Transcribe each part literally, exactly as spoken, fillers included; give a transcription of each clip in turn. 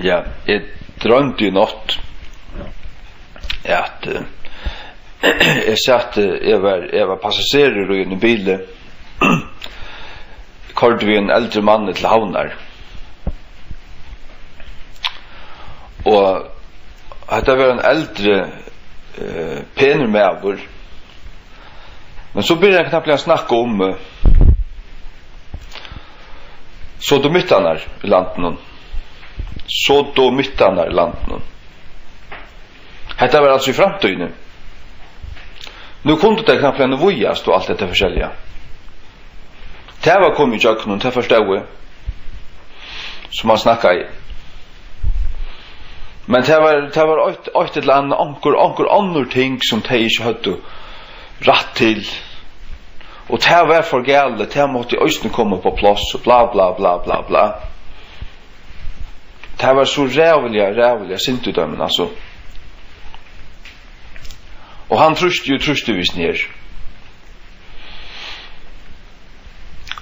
Ja, eg droymdi í nátt, at, eh, eg sat, eh, eg var, eg var passasjerur í einum bili, koyrdi við einum eldri manni til Havnar. Og hetta var ein eldri, eh, penur maður. Men so byrjar hann knappliga at snakka um, eh, sodomittarnar í landinum. Sodomittarnar í landinum. Hetta var altso í framtíðini. Nú kundu tey knappliga víggjast og alt hetta forskelliga. Tað var komið ígjøgnum, tað forstóð eg, sum hann snakkaði. Men tað var, tað var eitt, eitt ella annað, onkur, onkur onnur ting, sum tey ikki høvdu rætt til. Og tað var for galið, tað mátti eisini koma upp á pláss, og bla, bla, bla, bla, bla. Tað var so ræðuliga, ræðuliga synd í teimum, altso. Og hann trýsti og trýsti við sær.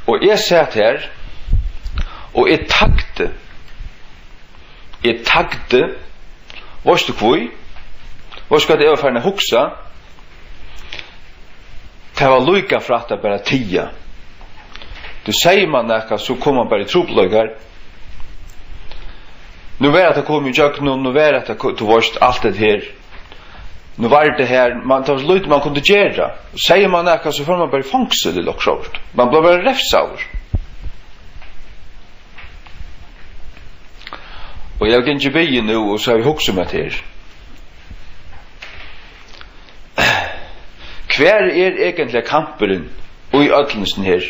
Og eg sat her, og eg tagdi. Eg tagdi. Veitst tú hví? Veitst tú hvat eg var farin at hugsa? Tað var líka frægt at bara tiga. Tú segði mær nakað, so kom man bara í trupulleikar. Nú var hetta komið ígjøgnum, nú var hetta ko-, tú veitst, alt hetta her. Nú var tað her, man, tað var so lítið, man kundi gera. Og segði man nakað, so fór man bara í fongsul ella okkurt. Man bleiv bara revsaður. Og eg havi gingið biðið nú, og so havi eg hugsað um hetta her. Hvar er eigentliga kampurin í øllum hesum her?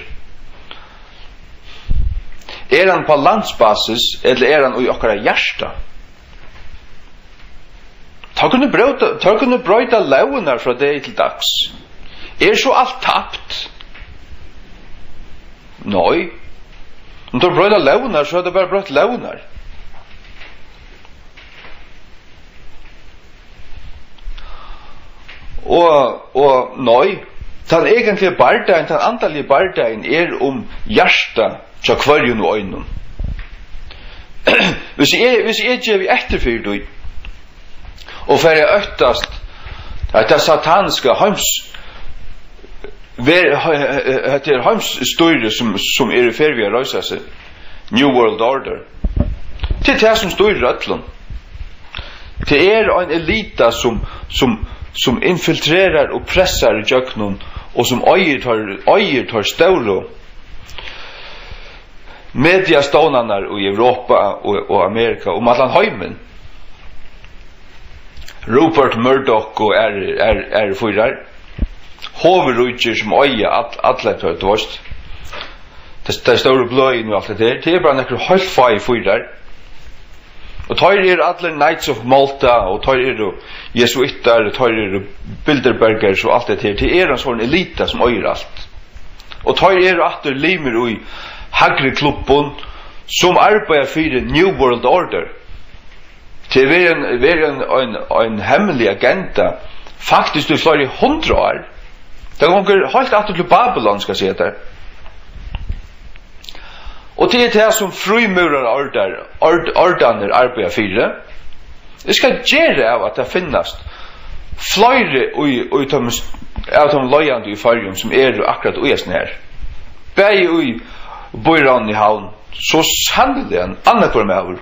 Er hann á landsbasis, ella er hann í okkara hjarta? Teir kunnu broyta, teir kunnu broyta lógirnar frá degi til dags. Er so alt tapt? Nei. Um teir broyta lógirnar, so er tað bara broytt lógirnar. Og, og nei, tann eigentliga bardagin, tann andaligi bardagin er um hjartað hjá hvørjum og einum. Hvis eg, hvis eg gevi eftir fyri tí, og fari at óttast at tað sataniska heims-, ver-, he-, he-, hetta er heimsstýri, sum, sum er í ferð við at reisa seg, New World Order, tað er tað, sum stýrir øllum. Tað er ein elita, sum, sum, sum infiltrerar og pressar ígjøgnum, og sum eigur teir, eigur teir stóru mediastovnarnar í Europa og, og Amerika, um allan heimin. Rupert Murdoch og aðrir, aðrir, aðrir fýrar. Hovurríkir sum eiga all-, allar teir, tú veitst, tey, tey stóru bløðini og alt hetta her. Tað er bara nakrir heilt fáir fýrar. Og teir eru allir Knights of Malta, og teir eru jesuittar, og teir eru Bilderbergers og alt hetta her. Tað er ein sovorðin elita, sum eigur alt. Og teir eru aftur limir í hægri klubbum, sum arbeiða fyri New World Order. Tað er verið ein, verið ein, ein, ein hemmelig agenda, faktiskt í fleiri hundrað ár. Tað gongur heilt aftur til Babylon, skal eg siga tær. Og tað er tað, sum frímúrarar ordar, ord-, ordarnir arbeiða fyri. Eg skal gera av, at tað finnast fleiri í, í teimum s-, av teimum leiðandi í Føroyum, sum eru akkurát í hesum her. Bæði í býráðnum í Havn, so sanniliga ein annar hvør maður.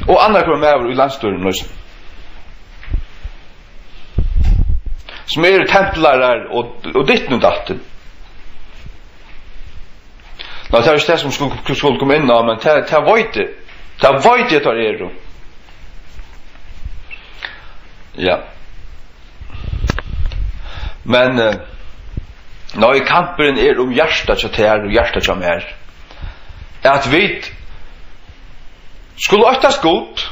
Og annar hvør maður í landsstýrinum eisini. Sum eru templarar og, og ditten og datten. Ná, tað er ikki tað, sum skulu, skulu koma inn á, men tað, tað veit eg. Tað veit eg, at teir eru. Ja. Men, eh, nei, kampurin er um hjartað hjá tær og hjartað hjá mær. At vit skulu óttast Gud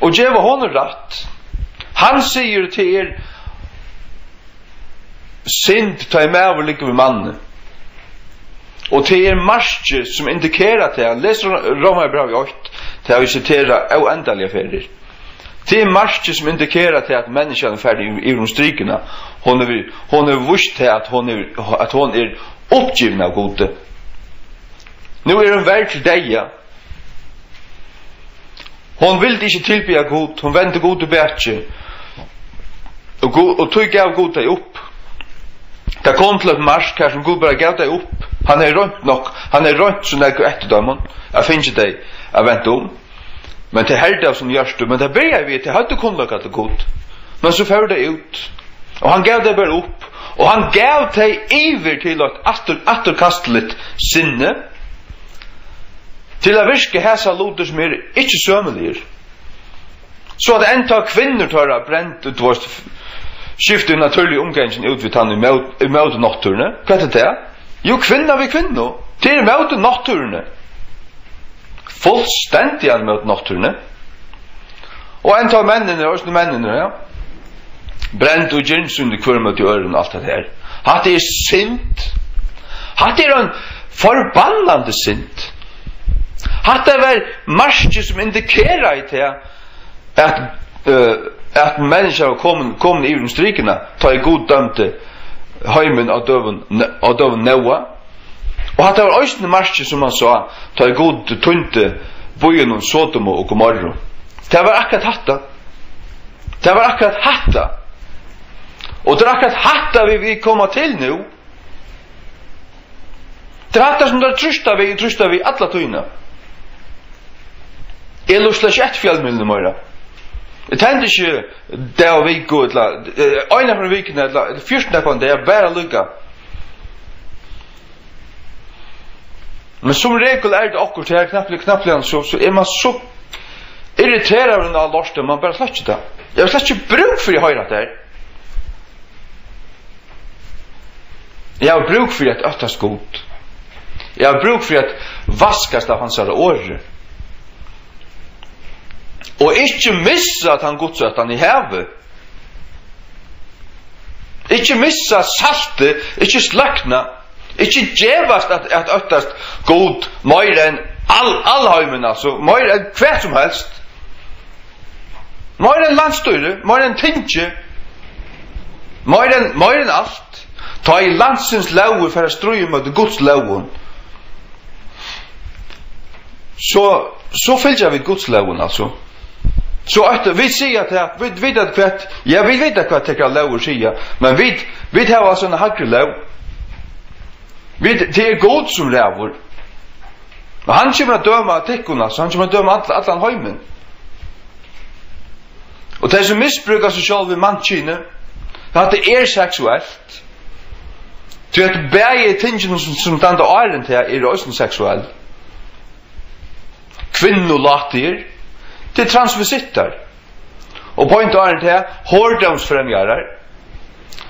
og geva honum rætt. Hann sigur, tað er synd, tá ið maður liggur við manni. Og tað er markið, sum indikerar tað. Les Ró-, Rómarbrævið eitt, tað havi eg siterað óendaliga ferðir. Tað er markið, sum indikerar tað, at menniskjan er farin yvir, yvir um strikuna. Hon hevur, hon hevur víst tað, at hon er, at hon er uppgivin av Gudi. Nú er hon verd til deyða. Hon vildi ikki tilbiðja Gud, hon vendi Gudi bakið. Og Gud, og tí gav Gud tey upp. Tað kom til eitt mark, har sum Gud bara gav tey upp. Hann hevði roynt nokk, hann hevði roynt so nógv eftir teimum, at fingið tey at venda um. Men tey herdu av sínum hjørtu, men tað byrjaði við, at tey høvdu kunnleika til Gud. Men so fóru tey út, og hann gav tey bara upp, og hann gav tey yvir til eitt aftur, afturkastiligt sinni, til at virka hesar lutir, sum eru ikki sømiligir. So at enntá kvinnur teirra brendu, tú veist, skiftu natúrligu umgangin út við tann í mót-, í móti náttúruni. Hvat er tað? Jú, kvinna við kvinnu. Tað er móti náttúruni. Fullstendiga móti náttúruni. Og enntá menninir, eisini menninir, ja. Brendu og girnsu hvør móti øðrum, alt tað har. Hatta er synd. Hatta er ein forbannandi synd. Hatta var markið, sum indikeraði tað, at, eh, at menniskjan var komin, komin yvir um strikuna, tá ið Gud dømdi heimin á døgum, á døgum Nóa. Og hatta var eisini markið, sum hann sá, tá ið Gud týndi býunum Sodomu og Gomorru. Tað var akkurát hatta. Tað var akkurát hatta. Og tað er akkurát hatta, vit, vit koma til nú. Tað er hatta, sum teir trýsta við, trýsta við alla tíðina. Eg lurti slett ikki eftir fjølmiðlunum meira. Eg tendi ikki dag og viku, ella, eh, eina ferð um vikuna, ella fjúrtan dagar, bara líka. Men sum regul er tað okkurt her, knappliga, knappliga, so, so er man so irriteraður á lortið, man bara sløkkir tað. Eg havi slett ikki brúk fyri at hoyra tað her. Eg havi brúk fyri at óttast Gud. Eg havi brúk fyri at vaskast av hansara orði. Og ikki missa tann gudsóttan eg havi. Ikki missa saltið, ikki sløkna, ikki gevast at, at óttast Gud meira enn al-, alheimin, altso, meira enn hvat sum helst. Meira enn landsstýrið, meira enn tingið, meira enn, meira enn alt. Tá ið landsins lógir fara at stríða móti Guds lógum, so, so fylgja vit Guds lógum, altso. So at vit siga tað, vit vita hvat, ja, vit vita hvat tykkara lógir siga, men vit, vit hava altso eina hægri lóg. Vit, tað er Gud sum ræður. Og hann kemur at døma tykkum, altso, hann kemur at døma all-, allan heimin. Og tey sum misbrúka seg sjálv við mannkynið, hatta er seksuelt. Tí at bæði tingini sum, sum standa áðrenn tað eru eisini seksuell. Kvinnulátur, tað er transvesittar. Og beint áðrenn tað, hordómsfremjarar.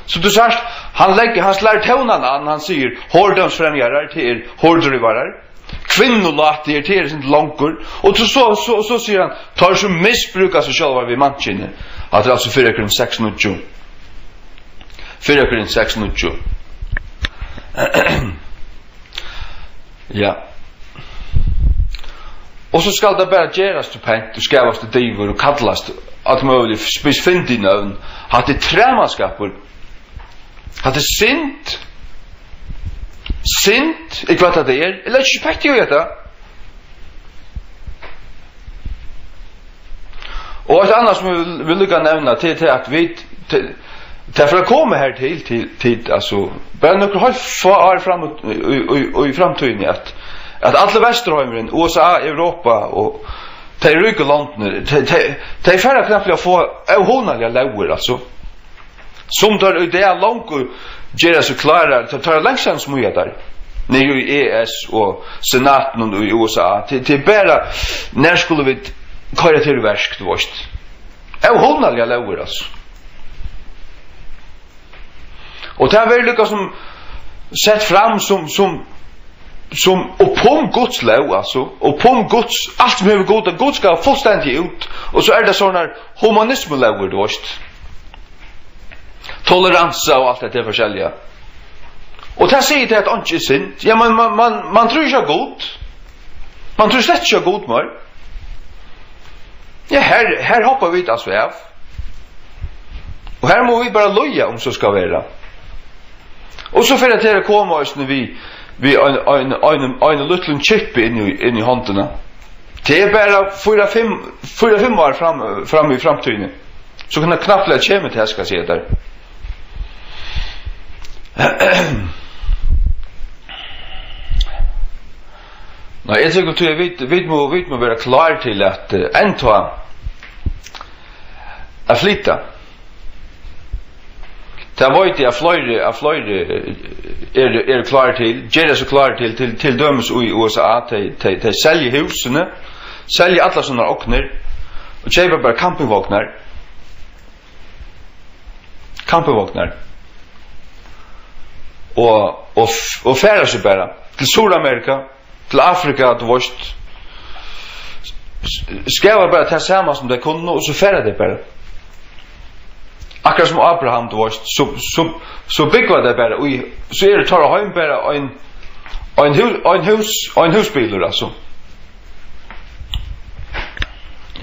So tú sært, hann leggur, hann slær tónan an, hann sigur, hordómsfremjarar, tað er hordrívarar. Kvinnulátur, tað er eitt sindur longur. Og so, so, so, so sigur hann, teir sum misbrúka seg sjálvar við mannkynið. Hatta er altso fyrra Korint seks níggju. Fyrra Korint seks níggju. Ja. Og so skal tað bara gerast pent og skavast og divur og kallast alt møguligt spis-, fyndið nøvn. Hatta er træmaskapur. Hatta er synd. Synd er hvat tað er. Eg leggi ikki petti í hetta. Og eitt annað sum eg vil, vil líka nevna, tað er tað, at vit, tað, tað fer at koma her til, til, til, altso, bara nøkur heilt fá ár fram í, í, í, í framtíðini, at, at allur Vesturheimurin, U S A, Europa og tey ríku londini, tey, tey, tey fara knappliga at fáa óhugnaligar lógir, altso. Sum teir í dag longu gera seg klárar, teir, teir eru langt síðan smíðaðar. Niðri í E S og senatinum í U S A. Tað, tað er bara, nær skulu vit koyra tað í verk, tú veist. Óhugnaligar lógir, altso. Og tað verður líka sum sett fram sum, sum, sum uppum Guds lóg, altso. Uppum Guds, alt sum hevur Gud, at Gud skal fullstendig út. Og so er tað sovorðnar humanismulógir, tú veist. Toleransa og alt hetta forskelliga. Og tað sigur tað, at einki er synd. Ja, men man, man, man trýr ikki á Gud. Man trýr slett ikki á Gud meir. Ja, her, her hoppa vit altso av. Og her mugu vit bara líða, um so skal vera. Og so fer tað at koma eisini við, við ein, ein, ein, ein lítlum chippi inn í, inn í hondina. Tað er bara fýra, fimm, fýra, fimm ár fram, fram í framtíðini. So kann tað knappliga kemur til, skal eg siga tær. Nei, eg trúgvi, tí at vit, vit mugu, vit mugu vera klár til at, eh, enntá at flyta. Tað veit eg, at fleiri, at fleiri, eh, eru, eru klár til, gera seg klár til, til, til dømis í U S A, tey, tey, tey selja húsini, selja allar sínar ognir og keypa bara kampingvognar. Kampingvognar. Og, og, og fara seg bara til Suðuramerika, til Afrika, tú veist. S-, skapa bara tað sama sum tey kunnu, og so fara tey bara. Akkurát sum Abraham, tú veist, so, so, so búgva tey bara í, so eru teirra heim bara ein, ein hús, ein hús, ein húsbilur, altso.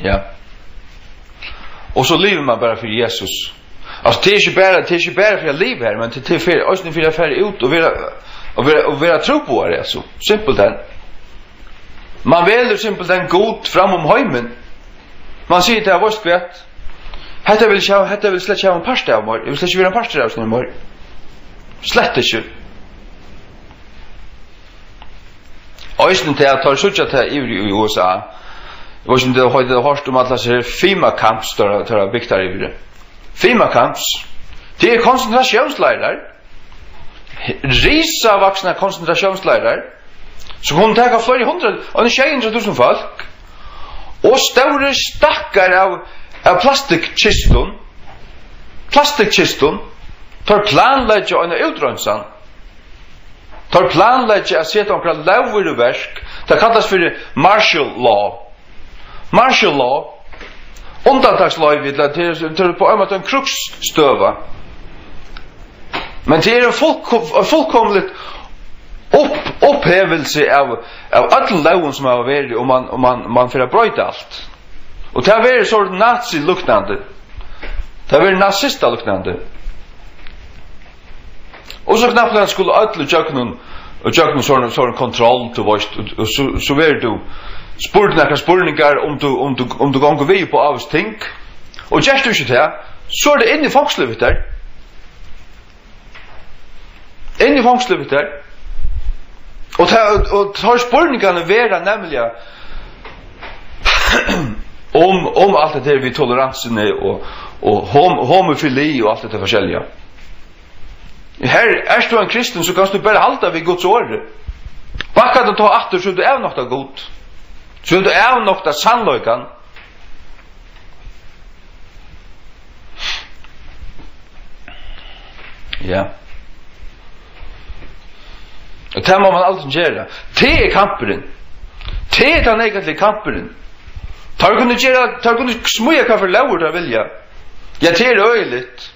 Ja. Og so livir man bara fyri Jesus. Altso, tað er ikki bara, tað er ikki bara fyri at liva her, men tað, tað er fyri, eisini fyri at fara út og vera, og vera, og vera trúboðari, altso. Simpelthen. Man velur simpelthen Gud fram um heimin. Man sigur tað, veitst hvat? Hetta vil ikki hava, hetta vil slett ikki hava ein part av mær. Eg vil slett ikki vera ein partur av hesum meir. Slett ikki. Eisini tað, at teir síggja tað yvir í U S A. Eg veit ikki, um tit hava hoyrt, hoyrt um allar hesar FEMA camps, teir, teir hava bygt har yviri. FEMA camps, tað er konsentratiónsleirar. Risavaksnar konsentratiónsleirar, sum kunnu taka fleiri hundrað, um sjey hundrað túsund fólk, og stórir stakkar av, av plastikkistum, plastikkistum, teir planleggja eina útreinsan. Teir planleggja at seta onkrar lógir í verk. Tað kallast fyri martial law. Martial law. Undantaksloyvi, ella tað er, tað er á ein máta ein krígsstøða. Men tað er ein fullko-, ein fullkomligt upp-, uppheving av, av øllum lógum sum hava verið, og man, og man, man fer at broyta alt. Og tað verður so nazi-líknandi. Tað verður nazista-líknandi. Og so knappliga skulu øll ígjøgnum, ígjøgnum sovorðin, sovorðin kontroll, tú veist, og, og so, so verður tú spurdur nakrar spurningar, um tú, um tú, um tú gongur við upp á ávíst ting. Og gert tú ikki tað, so er tað inn í fongslið við tær. Inn í fongslið við tær. Og tað, og, og teir spurningarnir verða nemliga um, um alt hetta her við toleransuni og, og hom-, homofili og alt hetta forskelliga. Her, ert tú ein kristin, so kanst tú bara halda við Guds orði. Bakkar tú tá aftur, so er tú avnoktað Gud. So er tú avnoktað sannleikan. Ja. Og tað má man aldrin gera. Tað er kampurin. Tað er tann eigentliga kampurin. Teir kunnu gera, teir kunnu smíða hvat fyri lógir teir vilja. Ja, tað er øgiligt.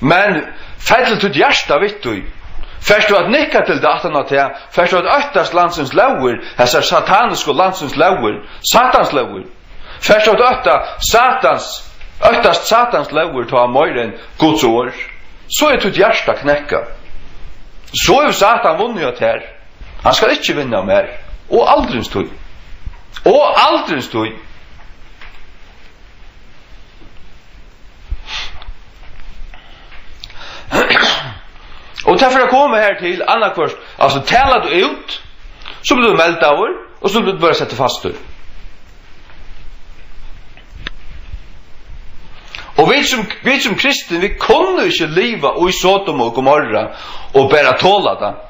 Men fellur títt hjarta við tí? Fert tú at nikka til tað aftan á tað? Fert tú at óttast landsins lógir, hesar satanisku landsins lógir, Satans lógir? Fert tú at ótta Satans, óttast Satans lógir tá meira enn Guds orð? So er títt hjarta knekkað. So hevur Satan vunnið á tær. Hann skal ikki vinna á mær. Og aldrins tíð. Og aldrins tíð. Og tað fer at koma her til annaðhvørt, altso, talar tú út, so blívur tú meldaður, og so blívur tú bara settur fastur. Og vit sum, vit sum kristin, vit kunnu ikki liva í Sodom og Gomorra og bara tola tað.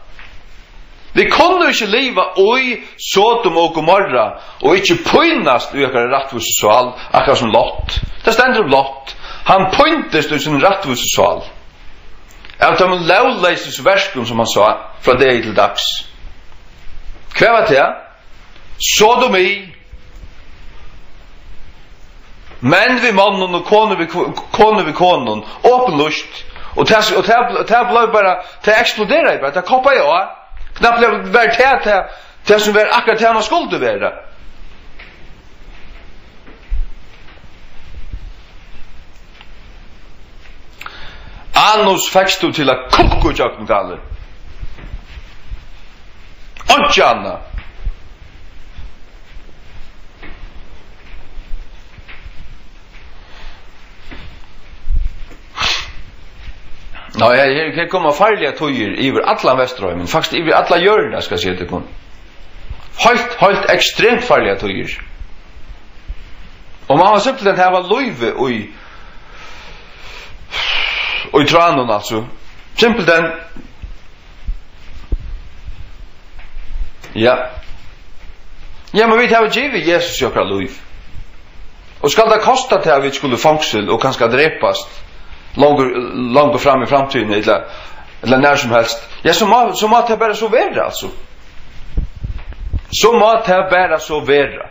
Vit kunnu ikki liva í Sodom og Gomorra og ikki pínast í okkara rættvísu sál, akkurát sum Lot. Tað stendur um Lot. Hann píntist í sín rættvísu sál av teimum lógleysu verkum, sum hann sá frá degi til dags. Hvat var tað? Sodomi. Menn við monnum og konur við kv-, konur við konum, opinlýst. Og tað, og tað, tað bleiv bara, tað eksploderaði bara, tað koppaði á. Knappliga var tað, tað, tað sum var akkurát tað, hann skuldi vera. Annars fekst tú til at kukka ígjøgnum, Gáli. Einki annað. Nei, her, her, her koma farligar tíðir yvir allan Vesturheimin, faktiskt yvir alla jørðina, skal eg siga tykkum. Heilt, heilt ekstremt farligar tíðir. Og man má simpelthen hava lívið í, í tránum, altso. Simpelthen. Ja. Ja, men vit hava givið Jesus í okkara lív. Og skal tað kosta tað, at vit skulu í fongsul og kanska drepast longur, longur fram í framtíðini, ella, ella nær sum helst, ja, so má, so má tað bara so vera, altso. So má tað bara so vera.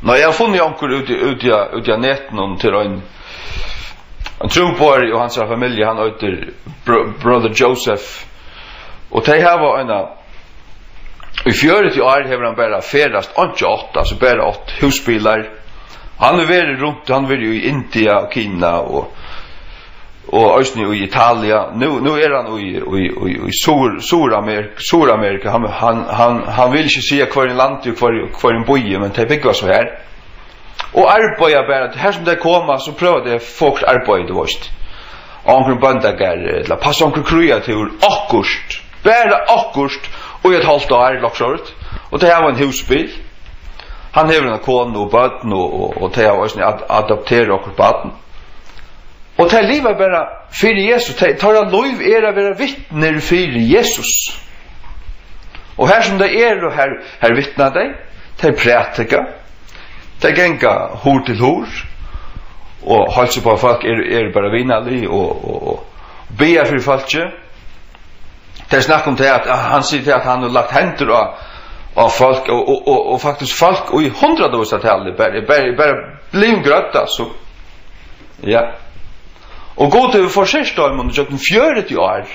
Nei, eg havi funnið onkur úti, úti á, úti á netinum til ein, ein trúboðari og hansara familju, hann eitur Bro-, Brother Joseph, og tey hava eina, í fjøruti ár hevur hann bara ferðast, einki átt, altso bara átt húsbilar. Hann hevur verið runt, hann hevur verið í India og Kina og, og eisini í Italia. Nú, nú er hann í, í, í, í Suður-, Suðuramerika, Suðuramerika. Hann, hann, hann, hann vil ikki siga hvørjum landi og hvørjum, hvørjum býi, men tey búgva so her. Og arbeiða bara, har sum tey koma, so prøva tey at fáa okkurt arbeiði, tú veist. Á onkrum bóndagarði, ella passa onkrum kríatúr, okkurt. Bara okkurt, og í eitt hálvt ár, ella okkurt. Og tey hava ein húsbil. Hann hevur eina konu og børn, og, og, og tey hava eisini ad-, adopterað okkurt barn. Og tey liva bara fyri Jesus. Tey, teirra lív er at vera vitnir fyri Jesus. Og har sum tey eru, har, har vitna tey, tey prædika, tey ganga hurð til hurð og heilsa upp á fólk, eru, eru bara vinarlig og, og, og biðja fyri fólki. Tey snakka um tað, at, at hann sigur tað, at hann hevur lagt hendur á, á fólk, og, og, og, og faktiskt fólk í hundraðatali, bara, bara, bara blivin grødd, altso. Ja. Og Gud hevur forsynt teimum gjøgnum fjøruti ár.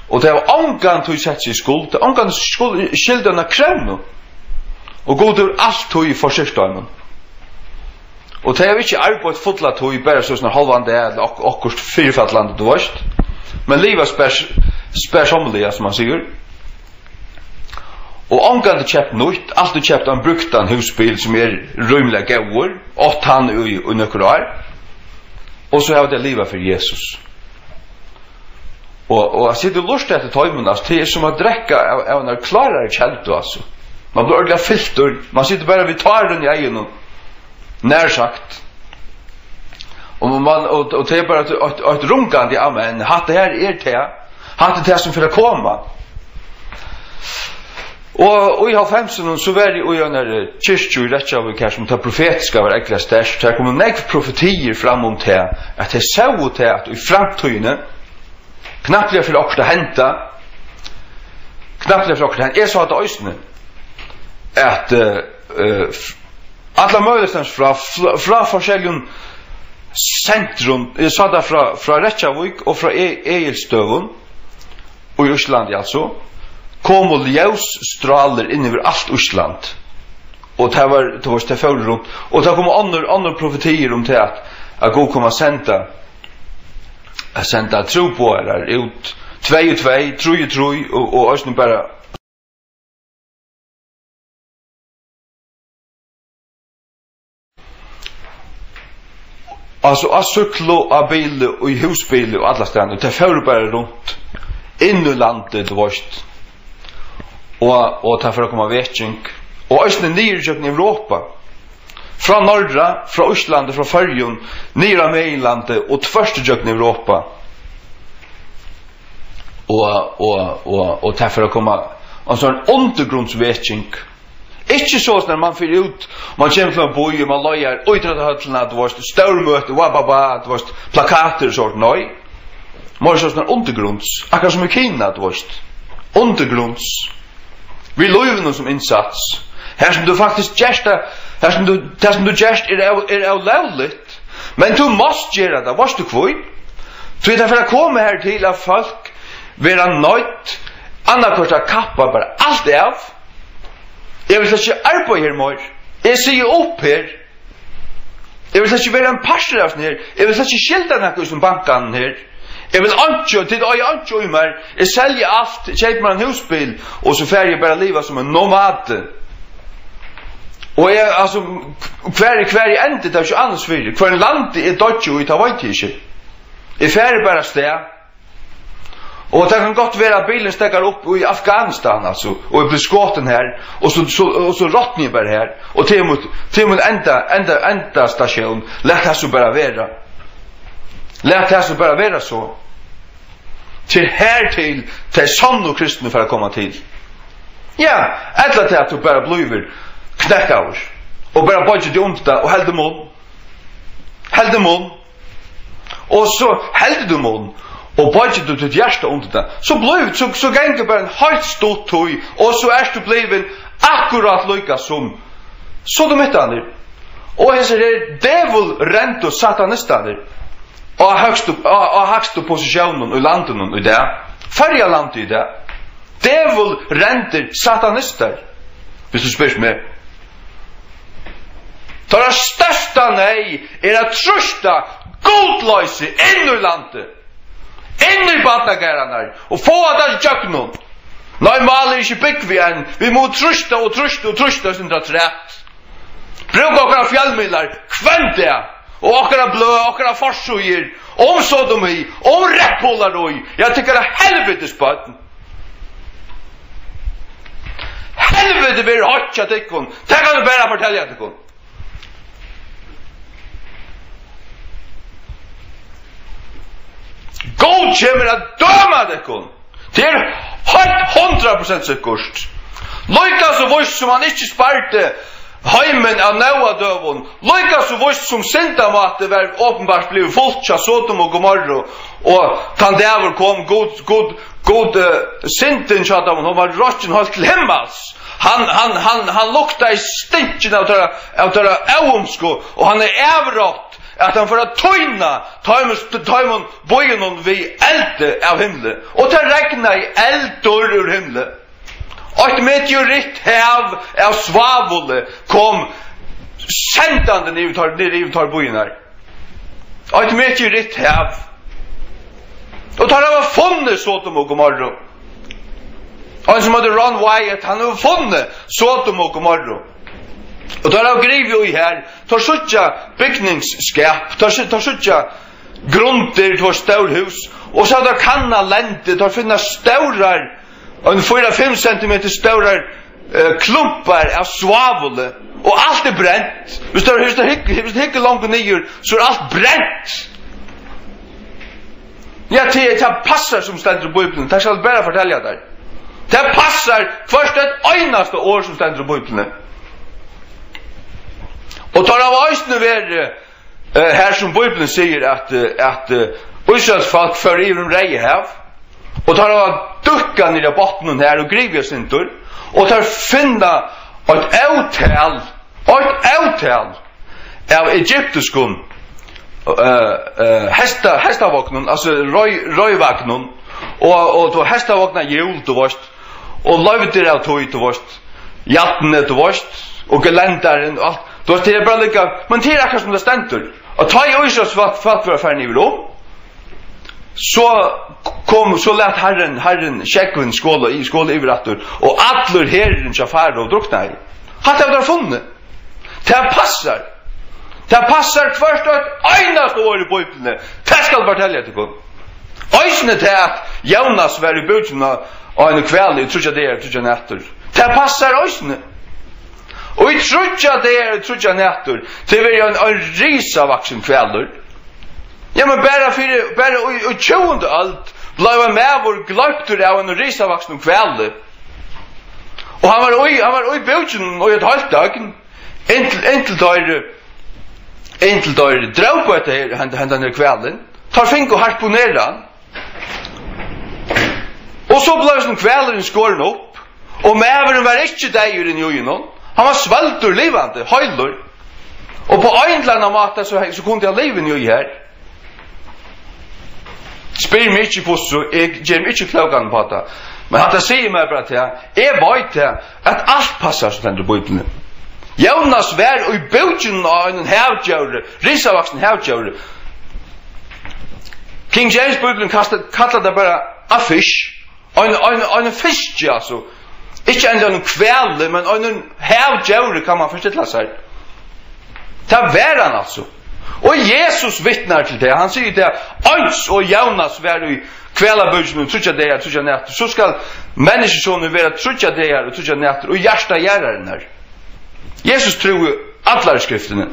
Og tey hava ongantíð sett seg í skuld, tey hava ongantíð skuld, skyldað eina krónu. Og Gud hevur altíð forsynt teimum. Og tey hava ikki arbeitt fulla tíð, bara so, sovorðið hálvan dag, ella ok-, okkurt fyrirfallandi, tú veist. Men liva spars-, sparsomliga, sum man sigur. Og ongantíð keypt nýtt, altíð keypt ein brúktan húsbil, sum er rímiliga góður, átt hann í, í nøkur ár. Og so hava tey livað fyri Jesus. Og, og at sita og lurta eftir teimum, altso, tað er sum at drekka av, av einari klárari keldu, altso. Man blívur ordiliga fyltur, man situr bara við tárum í eygunum, nær sagt. Og man, og, og tað er bara eitt, eitt, eitt rungandi amen, hatta her er tað, hatta er tað sum fer at koma. Og í hálvfemsunum, so var eg í einari kirkju í Reykjavík, har sum tað profetiska var ógvuliga sterkt. Har komu nógv profetiir fram um tað, at tey sóu tað, at í framtíðini, knappliga fer okkurt at henda. Knappliga fer okkurt at henda. Eg sá tað eisini, at, eh, eh, f-, allar møguligar staðir frá, frá, frá forskelligum sentrum. Eg sá tað frá, frá Reykjavík og frá E-, Egilsstøðum, í Íslandi, altso, komu ljósstrálir inn yvir alt Ísland. Og tað var, tú veist, tað fór runt. Og tað komu onnur, onnur profetiir um tað, at, at Gud kom at senda, at senda trúboðarar út, tvey og tvey, trý og trý, og, og eisini bara. Altso, á súkklu, á bili, í húsbili og allastaðni, og tey fóru bara runt, inn í landið, tú veist. Og, og tað fór at koma veking. Og eisini niður ígjøgnum Europa. Frá norðri, frá Íslandi, frá Føroyum, niður á meginlandið og tvørtur ígjøgnum Europa. Og, og, og, og tað fer at koma ein sovorðin undirgrundsveking. Ikki soleiðis, at man fer út, man kemur til ein bý, og man leigar ítróttahøllina, tú veist, stórmøti, wa, ba, ba, tú veist, plakatir og sovorðið, nei. Meira soleiðis, undirgrunds, akkurát sum í Kina, tú veist. Undirgrunds. Við lívinum sum innsats. Har sum tú faktiskt gert tað, har sum tú, tað sum tú gert er ó-, er ólógligt. Men tú mást gera tað, veitst tú hví? Tí tað fer at koma har til, at fólk verða noydd annaðhvørt at kappa bara alt av. Eg vil slett ikki arbeiða her meir. Eg sigi upp her. Eg vil slett ikki vera ein partur av hesum her. Eg vil slett ikki skylda nakað í hesum bankanum her. Eg vil einki, tit eiga einki í mær. Eg selji alt, keypi mær ein húsbil, og so fari eg bara at liva sum ein nomadi. Og eg, altso, hvar, hvar eg endi, tað er ikki annars fyri. Hvønn landi eg doyggi í, tað veit eg ikki. Eg fari bara avstað. Og tað kann gott vera, at bilurin steðgar upp í Afghanistan, altso, og eg blívi skotin har, og so, so, og so rotni eg bara har. Og tað er mítt, tað er mín enda, enda, endastasjón. Lat tað so bara vera. Lat tað so bara vera so. Til her til tey sannu kristnu fara at koma til. Ja, ella til at tú bara blívur knekkaður og bara boyggir teg undir tað og heldur munn. Heldur munn. Og so heldur tú munn og boyggir tú títt hjarta undir tað. So blívur, so, so gongur bara ein heilt stutt tíð, og so ert tú blivin akkurát líka sum sodomittarnir. Og hesir her dævulrendu satanistarnir á høgstu, á, á hægstu posisjónum í landinum í dag. Føroya landi í dag. Dævulrendir satanistar, viss tú spyrt meg. Teirra størsta neyð er at trýsta gudloysi inn í landið, inn í barnagarðarnar og fáa tað ígjøgnum. Nei, málið er ikki búgvið enn. Vit mugu trýsta og trýsta og trýsta, sindra trætt. Brúka okkara fjølmiðlar hvønn dag, og okkara bløð, okkara forsíður, um sodomi, um reyðhúlarí, ja, tykkara helvitis børn. Helviti verður heitt hjá tykkum, tað kann eg bara fortelja tykkum. Gud kemur at døma tykkum. Tað er heilt hundrað prosent sikkurt. Líka so víst sum hann ikki spardi heimin av Nóa døgum, líka so víst sum syndamáti var openbart blivið fult hjá Sodom og Gomorru, og tann dagur kom, Gud, Gud, Gud, eh, syndin hjá teimum, hon var rokkin heilt til himmals. Hann, hann, hann, hann luktaði stinkin av teirra, av teirra óhumsku, og hann er avrátt at hann fer at týna teimum, teimum býunum við eldi av himli. Og tað regnaði eldur úr himli. Eitt meteoritt hav av svavuli kom sendandi niður teir, niður yvir teir býirnar. Eitt meteoritt hav. Og teir hava funnið Sodom og Gomorru. Og ein sum eitur Ron Wyatt, hann hevur funnið Sodom og Gomorru. Og teir hava grivið í har. Teir síggja bygningsskap. Teir sí-, teir síggja grundir, teir stór hús. Og so hava teir kannað lendi. Teir finna stórar, ein fýra, fimm sentimetur stórar, eh, klumpar av svavuli. Og alt er brent. Viss teir, viss teir hygg-, viss teir hyggur longur niður, so er alt brent. Ja, tað, tað passar sum stendur í Bíbliuni. Tað skal eg bara fortelja tær. Tað passar hvørt eitt einasta orð sum stendur í Bíbliuni. Og teir hava eisini verið, eh, har sum Bíblian sigur at, eh, at, eh, Ísraels fólk fór yvir um Reyðahav, og teir hava dúkkað niður á botninum har og grivið eitt sindur, og teir finna eitt ótal, eitt ótal av egyptiskum, eh, eh, hesta-, hestavagnum, altso rei-, reiðvagnum, og, og, og hestavagnahjól, tú veist, og leivdir av tí, tú veist, jarnið, tú veist, og gelendarin, og alt, tú veist, tað er bara líka, men tað er akkurát sum tað stendur, og tá ið Ísraels fólk, fólk var farin yvir um, so kom, so læt Harrin, Harrin sjógvin skola í, skola yvir aftur, og allur herurin hjá Farao druknaði. Hatta hava teir funnið. Tað passar. Tað passar hvørt eitt einasta orð í Bíbliuni. Tað skal eg fortelja tykkum. Eisini tað at Jónas var í búkinum á, á einum hvali í tríggjar dagar, tríggjar nætur. Tað passar eisini. Og í tríggjar dagar og tríggjar nætur, tað var ein, ein risavaksin hvalur. Ja, men bara fyri, bara í, í tjúgundu øld bleiv ein maður gloyptur av einum risavaksnum hvali. Og hann var í, hann var í búkinum í eitt hálvt døgn, inntil, inntil teir, inntil teir drópu hetta her, henda, hendan her hvalin. Teir fingu harpunerað hann. Og so bleiv hesin hvalurin skorin upp, og maðurin var ikki deyður inni í honum. Hann var svølgdur livandi, heilur. Og á ein ella annan máta, so, so kundi hann liva inni í her. Spyr meg ikki hvussu, eg geri meg ikki klókan upp á tað. Men hatta sigur mær bara tað, eg veit tað, at alt passar sum stendur í Bíbliuni. Jónas var í búkinum á einum havdjóri, risavaksnum havdjóri. King James Bíblian kasta-, kallar tað bara a fish. Ein, ein, ein fiski, altso. Ikki endiga einum hvali, men einum havdjóri kann man forstilla sær. Tað var hann altso. Og Jesus vitnar til tað. Hann sigur tað, eins og Jónas var í hvalabúkinum tríggjar dagar, tríggjar nætur, so skal Menniskjusonurin vera tríggjar dagar og tríggjar nætur í hjarta jarðarinnar. Jesus trúði allari skriftini.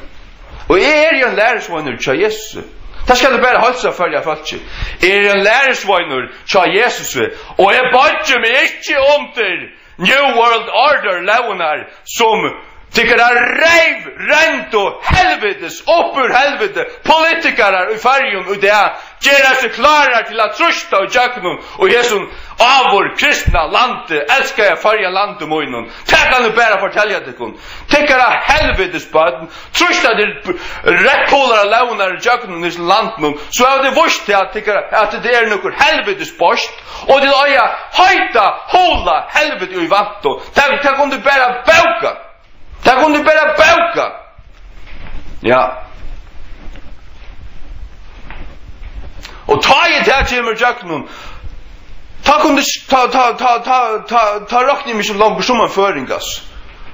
Og eg eri ein lærisveinur hjá Jesusi. Tað skal eg bara heilsa Føroya fólki. Eg eri ein lærisveinur hjá Jesusi, og eg boyggi meg ikki undir New World Order lógirnar, sum tykkara reyv, reynd og helvitis, upp úr helviti, politikarar í Føroyum í dag gera seg klárar til at trýsta í gjøgnum og hesum áður kristna landi, elskaða Føroya landi mínum. Tað kann eg bara fortelja tykkum. Tykkara helvitis børn trýsta til reyðhúlar lógirnar í gjøgnum hesum landinum, so hava tit víst tað at tykkara, at tit eru nøkur helvitis børn, og tit eiga heita hula helviti í vantum. Tað, tað kunnu tit bara bóka. Tað kunnu tit bara bóka. Ja. Og tá ið tað kemur gjøgnum, tá kunnu tit, tá, tá rokni eg meg ikki longur sum ein føroying, altso.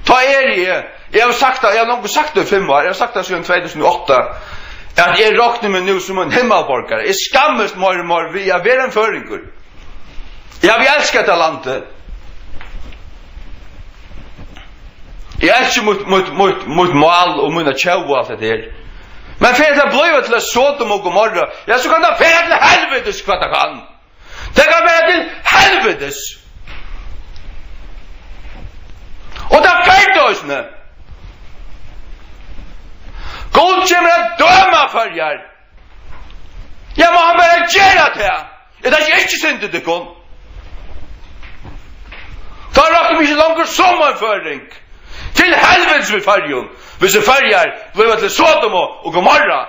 Tá eri eg, eg havi sagt tað, eg havi longu sagt tað í fimm ár, eg havi sagt tað síðan tvey túsund og átta, at eg rokni meg nú sum ein himmalborgara. Eg skammist meir og meir við at vera ein føroyingur. Eg havi elskað hetta landið. Eg elski mítt, mítt, mítt, mítt mál og mína tjóð og alt hetta her. Men fer tað at blíva til eitt Sodom og Gomorra, ja, so kann tað fara til helvitis, hvat tað kann. Tað kann fara til helvitis. Og tað fer tað eisini. Gud kemur at døma Føroyar. Ja, má hann bara gera tað. Er tað ikki, ikki synd í tykkum? Tá rokni eg meg ikki longur sum ein føroying. Til helvitis við Føroyum, hvis Føroyar blíva til Sodom og Gomorra.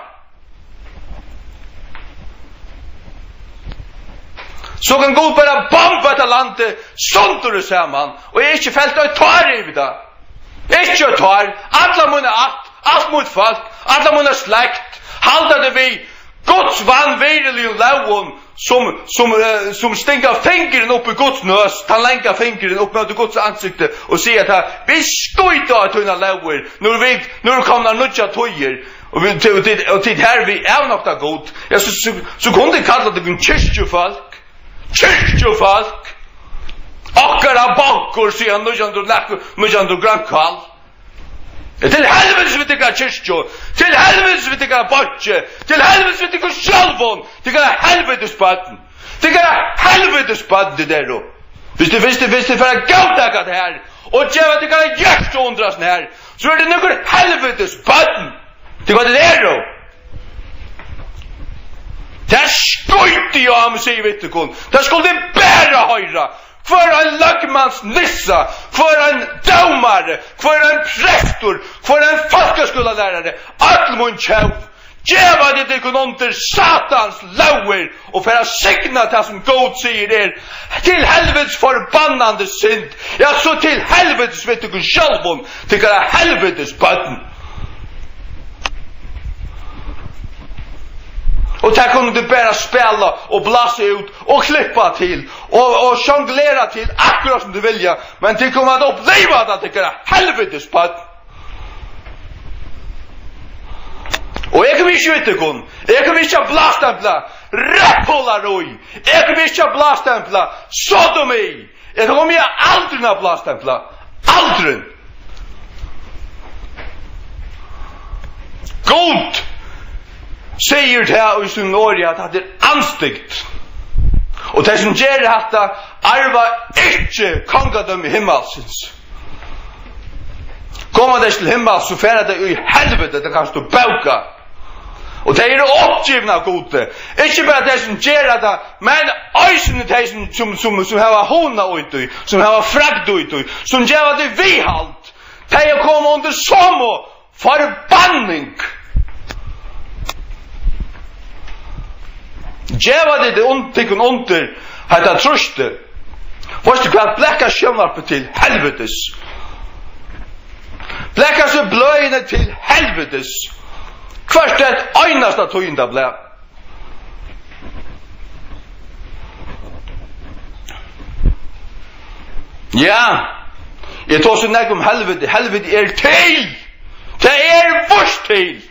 So kann Gud bara bomba hetta landið sundur og saman, og eg eri ikki felt eitt tár yvir tað. Ikki eitt tár. Alla mína ætt, alt mítt fólk, alla mína slekt, halda tey við Guds vanvirðiligu lógum, sum, sum, eh, sum stinga fingurin upp í Guds nøs, tann langa fingurin upp móti Guds ansikti, og siga at, vit skíta á tínar lógir, nú eru vit, nú eru komnar nýggjar tíðir, og vit, og tit, og tit hervið avnokta Gud. Ja, so, so, so kunnu tit kalla tykkum kirkjufólk. Kirkjufólk! Okkara bankur síðan nítjan hundrað nakað, nítjan hundrað grønt kál. Til helvitis við tykkara kirkju! Til helvitis við tykkara bólki! Til helvitis við tykkum sjálvum! Tykkara helvitis børn! Tykkara helvitis børn, tit eru! Hvis tit, hvis tit, hvis tit fara at góðtaka tað her, og geva tykkara hjørtu undir hasum her, so eru tit nøkur helvitis børn! Tit, hvat tit eru! Tað skíti eg á meg, sigi eg við tykkum. Tað skulu tit bara hoyra. Hvør ein løgmansnissa, hvør ein dómari, hvør ein prestur, hvør ein fólkaskúlalærari, øll mín tjóð, geva tit tykkum undir Satans lógir og fara at signa tað, sum Gud sigur er til helvitis forbannandi synd. Ja, so til helvitis við tykkum sjálvum, tykkara helvitis børn. Og tað kunnu tit bara spæla og blása út og klippa til og, og sjonglera til, akkurát sum tit vilja, men tit koma at uppliva tað, tykkara helvitis børn. Og eg komi ikki við tykkum. Eg komi ikki at blástempla reyðhúlarí. Eg komi ikki at blástempla sodomi. Eg komi aldrin at blástempla. Aldrin. Gud sigur tað í sínum orði, at hatta er andstygd. Og tey, sum gera hatta, arva ikki kongadømi himmalsins. Koma tey til himmals, so fara tey í helviti, tað kanst tú bóka. Og tey eru uppgivin av Gudi. Ikki bara tey, sum gera tað, men eisini tey, sum, sum, sum, sum hava hugna í tí, sum hava fragd í tí, sum geva tí viðhald. Tey eru komin undir somu forbanning. Geva tit un-, tykkum undir hetta trýstið. Veitst tú hvat? Blaka sjónvarpið til helvitis. Blaka so bløðini til helvitis. Hvørt eitt einasta tíðindablað. Ja, Eg tosi nógv um helviti. Helviti er til! Tað er víst til!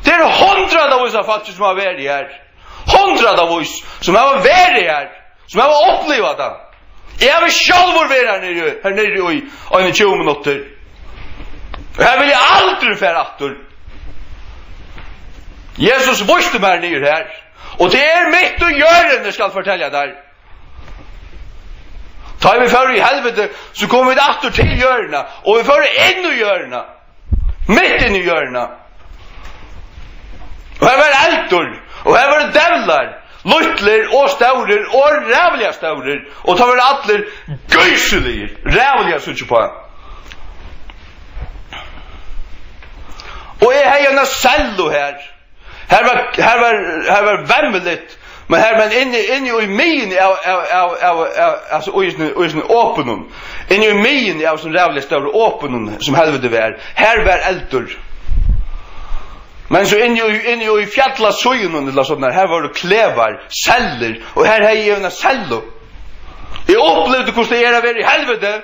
Tað eru hundraðavís av fólki sum hava verið har. Hundraðavís sum hava verið har, sum hava upplivað tað. Eg havi sjálvur verið har niðri, har niðri í eini tjúgu minuttir. Og har vil eg aldrin fara aftur. Jesus vísti mær niður har. Og tað er mitt í jørðini, skal fortelja tær. Tá vit fóru í helviti, so komu vit aftur til jørðina, og vit fóru inn í jørðina. Mitt inn í jørðina. Og har var eldur, og har vóru djevlar, lítlir og stórir og ræðuliga stórir, og tá vóru allir gísiligir, ræðuliga at síggja uppá. Og eg hevði eina sellu har. Har var, har var, har var vemmiligt, men har, men inni, inni í miðjuni av, av, av, av, av, altso, í hesum, í hesum opinum, inni í miðjuni av hesum ræðuliga stóra opinum, sum helviti var, har var eldur. Men so inni í, inni í fjallasíðunum, ella sovorðið, har vóru klevar, sellir, og har hevði eg eina sellu. Eg upplivdi, hvussu tað er at vera í helviti.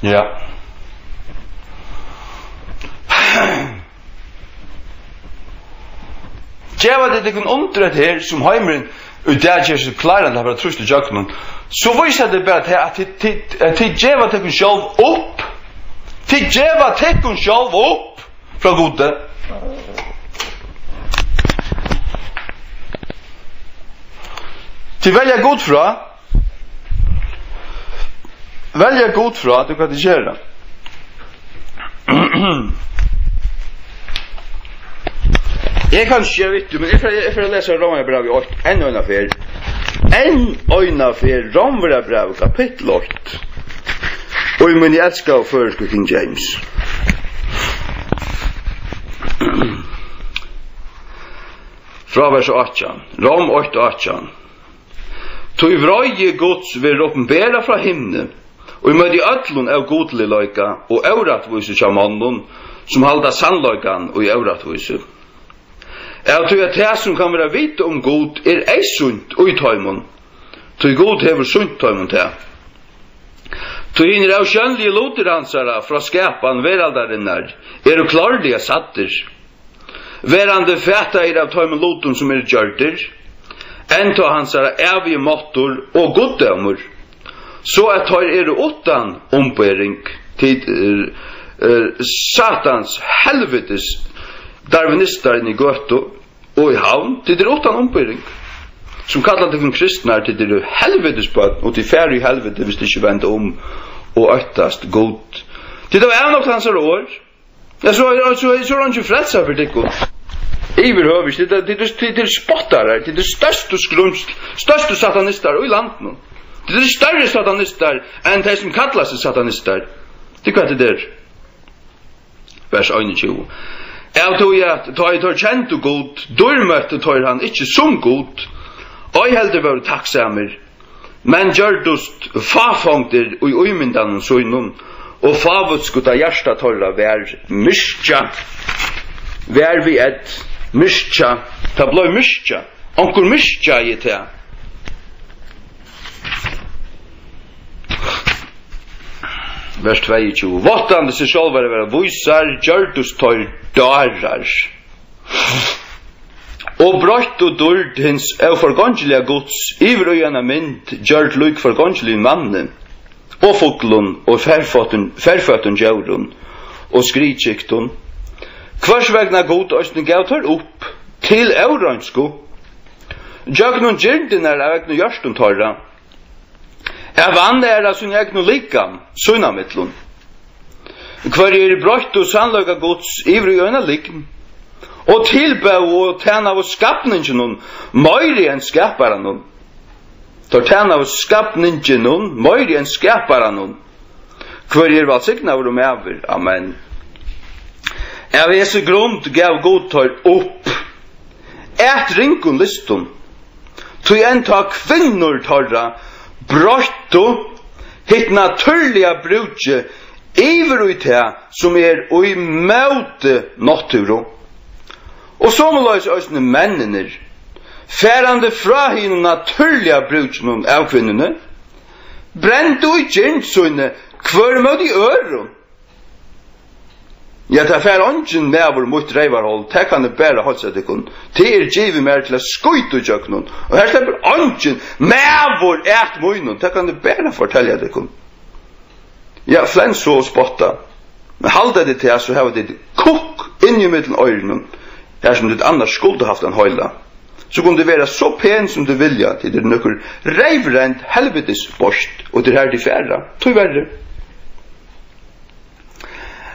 Ja. Geva tit tykkum undir hetta her, sum heimurin í dag ger seg kláran til at fara trýst ígjøgnum, so vísa tit bara til, at tit, tit, at tit geva tykkum sjálv upp. Tit geva tykkum sjálv upp frá Gudi. Tit velja Gud frá. Velja Gud frá, tað er hvat tit gera. Eg kann ikki gera við tí, men eg fari, eg fari at lesa Rómverjabrævið eitt enn eina ferð. Enn eina ferð, Rómverjabrævið, kapittul eitt. Og í míni elskaðu føroysku King James. Frá vers átjan. Róm eitt átjan. Tí vreiði Guds verður opinberað frá himni, og í møti øllum ógudligleika og órættvísi hjá monnum, sum halda sannleikan í órættvísi. Av tí at tað, sum kann vera vitað um Gud, er eyðsýnt í teimum, tí Gud hevur sýnt teimum tað. Tí hinir ósjónligu lutir hansara frá skapan veraldarinnar eru klárliga sæddir, verandi fataðir av teimum lutum, sum eru gjørdir, enntá hansara ævigi máttur og guddómur, so at teir eru uttan umbering. Tit, eh, eh, Satans helvitis darwinistar inni í Gøtu og í Havn, tit eru uttan umbering, sum kalla tykkum kristnar, tit eru helvitis børn, og tit fara í helviti, viss tit ikki venda um og óttast Gud. Tit hava avnoktað hansara orð. Ja, so, so, so er eingin frelsa fyri tykkum. Yvirhøvur ikki. Tit, tit, tit, tit eru spottarar. Tit eru størstu skrýmsl, størstu satanistar í landinum. Tit eru størri satanistar enn tey, sum kalla seg satanistar. Tað er hvat tit eru. Vers einogtjúgu. Av tí at tá ið teir kendu Gud, dýrmøttu teir hann ikki sum Gud, ei heldur vóru takksamir, men gjørdust fáfongdir í ímyndanum sínum, og fávitskuda hjarta teirra var myrkjað. Var við ð, myrkjað. Tað bleiv myrkjað. Onkur myrkjaði tað. Vers tveyogtjúgu. Váttandi seg sjálvar at vera vísar, gjørdust teir dárar. Og broyttu dýrd hins óforgongiliga Guds yvir í eina mynd, gjørd lík forgongiligum manni, og fuglum, og ferføttum, ferføttum djórum, og skriðkyktum. Hvørs vegna Gud eisini gav teir upp til óreinsku, gjøgnum girndirnar av egnu hjørtum teirra, at vanæra sín egnu likam sín á millum, hvørjir broyttu sannleika Guds yvir í eina lygn, og tilbóðu og tænaðu skapninginum meiri enn skaparanum. Teir tænaðu skapninginum meiri enn skaparanum, hvørjir er vælsignaður og maður. Amen. Av hesi grund gav Gud teir upp at ringum lystum, tí enntá kvinnur teirra broyttu hitt natúrliga brúkið yvir í tað, sum er í móti náttúru. Og somuleiðis eisini menninir, Farandi frá hinum natúrliga brúkinum av kvinnuni, brendu í girnd síni hvør móti øðrum. Ja, tað fær eingin maður mítt reyvarhol, tað kann eg bara heilsa tykkum. Tað er givið mær til at skíta ígjøgnum, og her sleppur eingin maður at mínum, tað kann eg bara fortelja tykkum. Ja, flens so og spotta. Men halda tit tað, so hava tit kukk inni ímillum oyrunum, har sum tit annars skuldu havt ein heila. So kunnu tit vera so pen, sum tit vilja, tit eru nøkur reyvrend helvitis beist, og tað er har, tit fara, tíverri.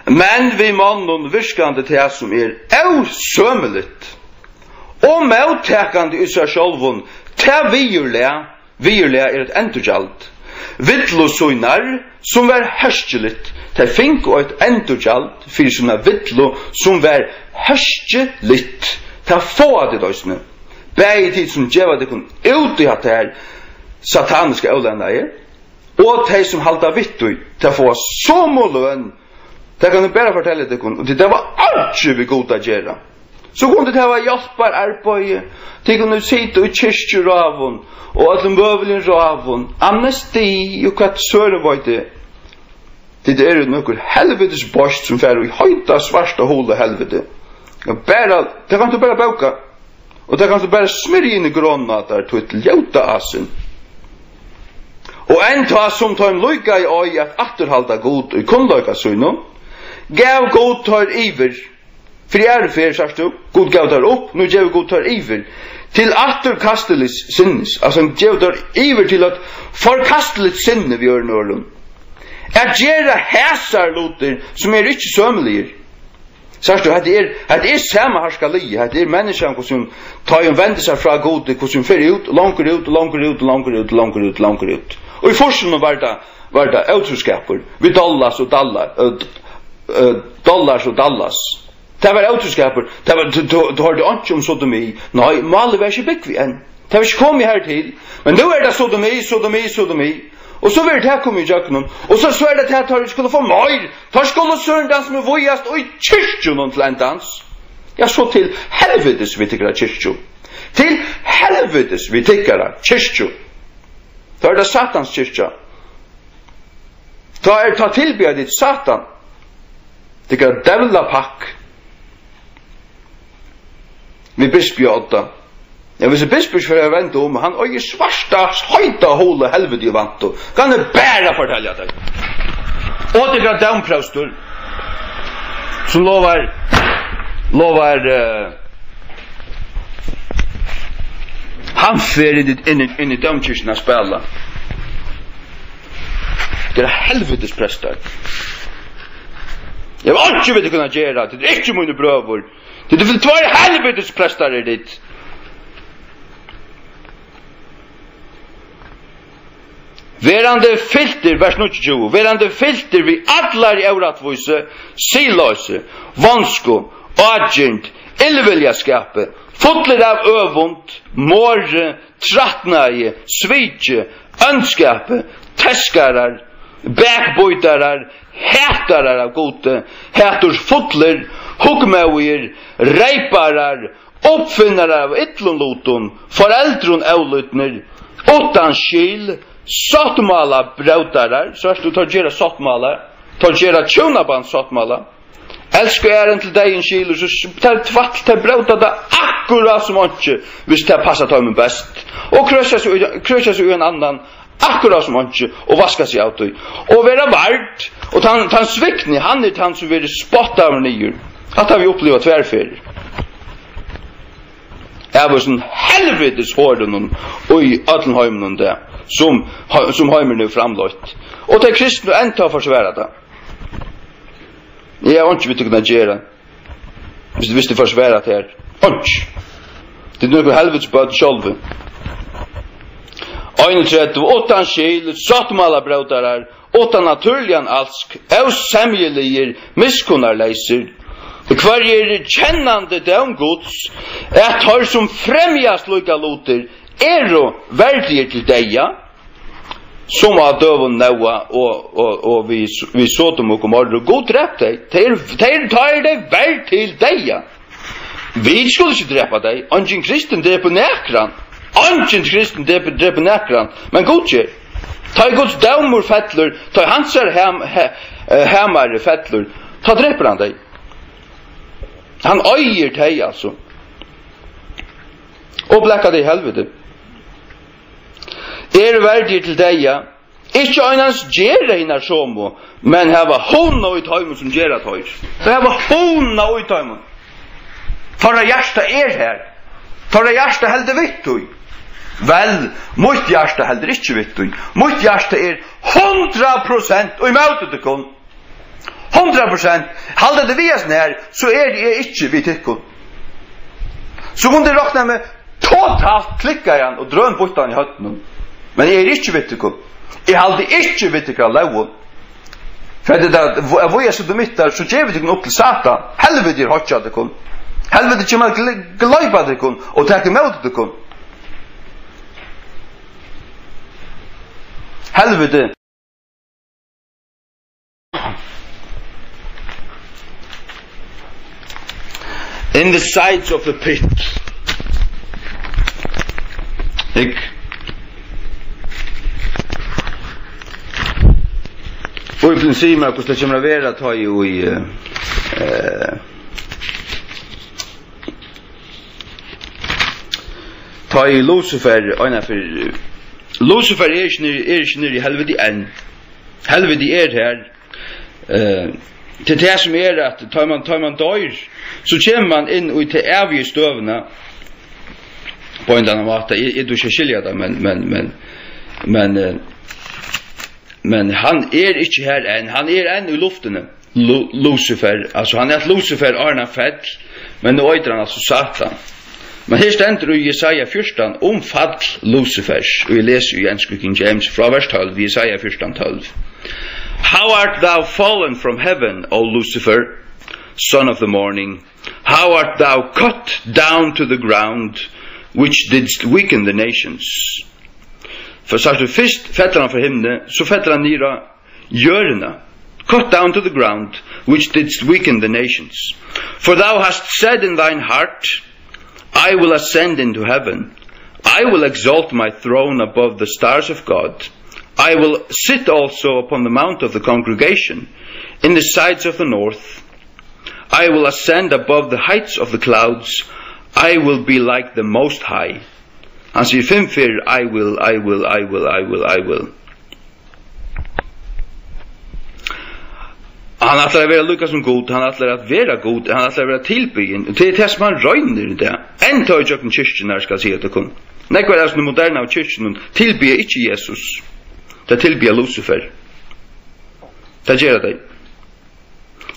Men við monnum virkandi tað, sum er ósømiligt, og móttakandi í sær sjálvum tað viðurlag, viðurlag er eitt endurgjald. Villu sínar, sum var hóskiligt, tey fingu eitt endurgjald fyri sína villu, sum var hóskiligt. Tað fáa tit eisini. Bæði tit, sum geva tykkum út í hatta her sataniska ólagnaði, og tey, sum halda við tí, tey fáa somu løn. Tað kann eg bara fortelja tykkum, og tit hava einki við Gud at gera. So kunnu tit hava hjálpararbeiði, tit kunnu sita í kirkjuráðum og øllum møguligum ráðum, amnesti og hvat søren veit eg. Tit eru nøkur helvitis beist, sum fara í heita, svarta holu helviti. Ja, bara, tað kanst tú bara bóka. Og tað kanst tú bara smyrja inn í gronuna á tær, títt ljóta asin. Og enntá sum teim líkaði ei at afturhalda Gud í kunnleika sínum, gav Gud teir yvir. Fyri aðru ferð, sært tú, Gud gav teir upp, nú gevur Gud teir yvir til afturkastiligt sinnis. Altso, hann gevur teir yvir til eitt forkastiligt sinni, við øðrum orðum. At gera hasar lutir, sum eru ikki sømiligir. Sært tú, hetta er, hetta er sama harðska liðið. Hetta er menniskjan, hvussu hon, tá hon vendir sær frá Gudi, hvussu hon fer út, longur út, longur út, longur út, longur út, longur út. Og í fýrsunum var tað, var tað ótrúskapur, við dollars og dallar, øh, øh, dollars og dallas. Tað var ótrúskapur. Tað var, tú, tú, tú hoyrdi einki um sodomi. Nei, málið var ikki búgvið enn. Tað var ikki komið her til. Men nú er tað sodomi, sodomi, sodomi. Og so verður tað komið ígjøgnum. Og so, so er tað tað, at teir skulu fáa meir. Teir skulu søren tað sum er víðast í kirkjunum til endans. Ja, so til helvitis við tykkara kirkju. Til helvitis við tykkara kirkju. Tá er tað Satans kirkja. Tá er, tá tilbiðja tit Satan. Tykkara djevlapakk. Við bispi á odda. Ja, hvis bispur fer at venda um, hann eigur svarta, heita holu helviti í vantu. Kann eg bara fortelja tær. Og tykkara dómpróstur, sum lovar, lovar, eh, hann fer inn í, inn í, inn í dómkirkjuna at spæla. Tað eru helvitis prestar. Eg vil einki við tykkum at gera, tit eru ikki mínir brøður. Tit eru tveir helvitis prestar, eru tit. Verandi fyltir, vers níggjuogtjúgu, verandi fyltir við allari órættvísi, siðloysi, vonsku, ágirnd, illviljaskapi, fullir av øvund, morði, trætnaði, sviki, óndskapi, teskarar, bakbítarar, hatarar av Gudi, hatursfullir, hugmóðigir, reyparar, uppfinnarar av illum lutum, foreldrum ólýdnir, uttan skil, sáttmálabrótarar, so ert tú, teir gera sáttmála, teir gera hjúnabandssáttmála, elska aðrar enn til deyðin skilur, so s-, tað er tvætl, tað brótar tað akkurát sum einki, hvis tað passar teimum best. Og krøsja seg í, krøsja seg í ein annan, akkurát sum einki, og vaska seg av tí. Og vera vard, og tann, tann svikni, hann er tann sum verður spottaður niður. Hatta hava vit upplivað tvær ferðir. Av hesum helvitis horunum í øllum heiminum, tað, sum, sum heimurin hevur framleitt. Og tey kristnu enntá forsvara tað. Eg havi einki við tykkum at gera. Hvis, hvis tit forsvara tað her. Einki. Tit eru nøkur helvitis børn sjálvi. Einogtretivu, uttan skil, sáttmálabrótarar, uttan natúrligan alsk, ósemjuligir, miskunnarleysir, hvørjir kennandi dóm Guds, at teir sum fremja slíkar lutir eru verdigir til deyða, sum á døgum Nóa og, og, og við, við Sodom og Gomorru. Gud drap tey. Tey eru, tey eru, tá eru tey verd til deyða. Vit skulu ikki drepa tey. Eingin kristin drepur nakran. Eingin kristin drepur, drepur nakran. Men Gud ger. Tá ið Guds dómur fellur, tá ið hansara ham-, ha-, eh, hamari fellur, tá drepur hann tey. Hann eigur tey, altso. Og blaka tey í helviti. Eru verdigir til deyða, ikki einans gera hinar somu, men hava hugna í teimum, sum gera teir. Teir hava hugna í teimum. Teirra hjarta er har. Teirra hjarta heldur við tí. Vel, mítt hjarta heldur ikki við tí. Mítt hjarta er hundrað prosent ímóti tykkum. Hundrað prosent. Halda tit við hasum her, so eri eg ikki við tykkum. So kunnu tit rokna meg totalt klikkaðan og drønbýttan í høvdinum. Men eg eri ikki við tykkum. Eg haldi ikki við tykkara lógum. For at tað, at víga sodomittar, so gevi eg tykkum upp til Satan. Helviti er hoyggj á tykkum. Helviti kemur at gl-, gleypa tykkum og taka ímóti tykkum. Helviti. In the sides of the pit. Hygg. Bíblian sigur mær, hvussu tað kemur at vera, tá ið, eh, eh, tá ið Lucifer, eina ferð, Lucifer er ikki niðri, er ikki niðri í helviti enn. Helviti er her. Eh, tað er tað sum er, at tá man, tá man doyr, so kemur man inn í ta ævigu støðuna. Á ein ella annan máta, eg, eg dugi ikki at skilja tað, men, men, men, men, eh, men hann er ikki her enn, hann er enn í luftini. Lu-, Lucifer, altso, hann æt Lucifer áðrenn hann fell, men nú eitur hann altso Satan. Men her stendur í Jesaja fjúrtan um fall Lucifers, og eg lesi í ensku King James frá vers tólv, Jesaja fjúrtan tólv. "How art thou fallen from heaven, O Lucifer, son of the morning? How art thou cut down to the ground, which didst weaken the nations?" For sært tú, fyrst fellur hann frá himni, so fellur hann niður á jørðina. "Cut down to the ground, which didst weaken the nations. For thou hast said in thine heart, I will ascend into heaven. I will exalt my throne above the stars of God. I will sit also upon the mount of the congregation, in the sides of the north. I will ascend above the heights of the clouds. I will be like the Most High." Hann sigur fimm ferðir, "I will, I will, I will, I will, I will." Hann ætlar at vera líka sum Gud, hann ætlar at vera Gud, hann ætlar at vera tilbiðin. Og tað er tað, sum hann roynir í dag. Enn tá ígjøgnum kirkjurnar, skal eg siga tykkum. Nógvar av hesum modernaðu kirkjunum tilbiðja ikki Jesus. Tey tilbiðja Lucifer. Tað gera tey.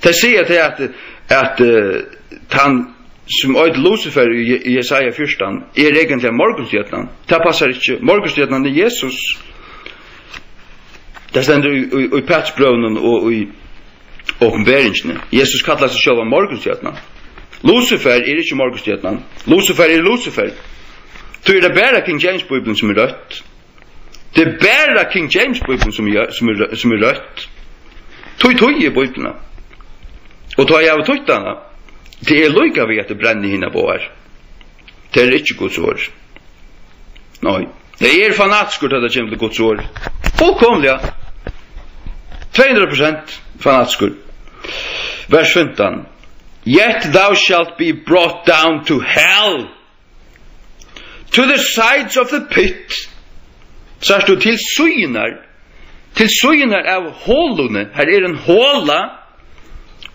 Tey siga tað at, at, eh, tann sum eitur Lucifer í Je-, í Jesaja fjúrtan er eigentliga morgunstjørnan. Tað passar ikki. Morgunstjørnan er Jesus. Tað stendur í, í, í Pætursbrævinum og í Opinberingini. Jesus kallar seg sjálvan morgunstjørnan. Lucifer er ikki morgunstjørnan. Lucifer er Lucifer. Tí er tað bara King James Bíblian sum er røtt. Tað er bara King James Bíblian sum er, sum er, sum er røtt. Tí, tí er Bíblian. Og tá eg havi týtt hana, tað er líka við, at eg brenni hinar báðar. Tað er ikki Guds orð. Nei. Tað er fanatiskur, tá tað kemur til Guds orð. Fullkomiliga. Tvey hundrað prosent fanatiskur. Vers fimtan. "Yet thou shalt be brought down to hell, to the sides of the pit." Sært tú, til síðurnar, til síðurnar av holuni, her er ein hola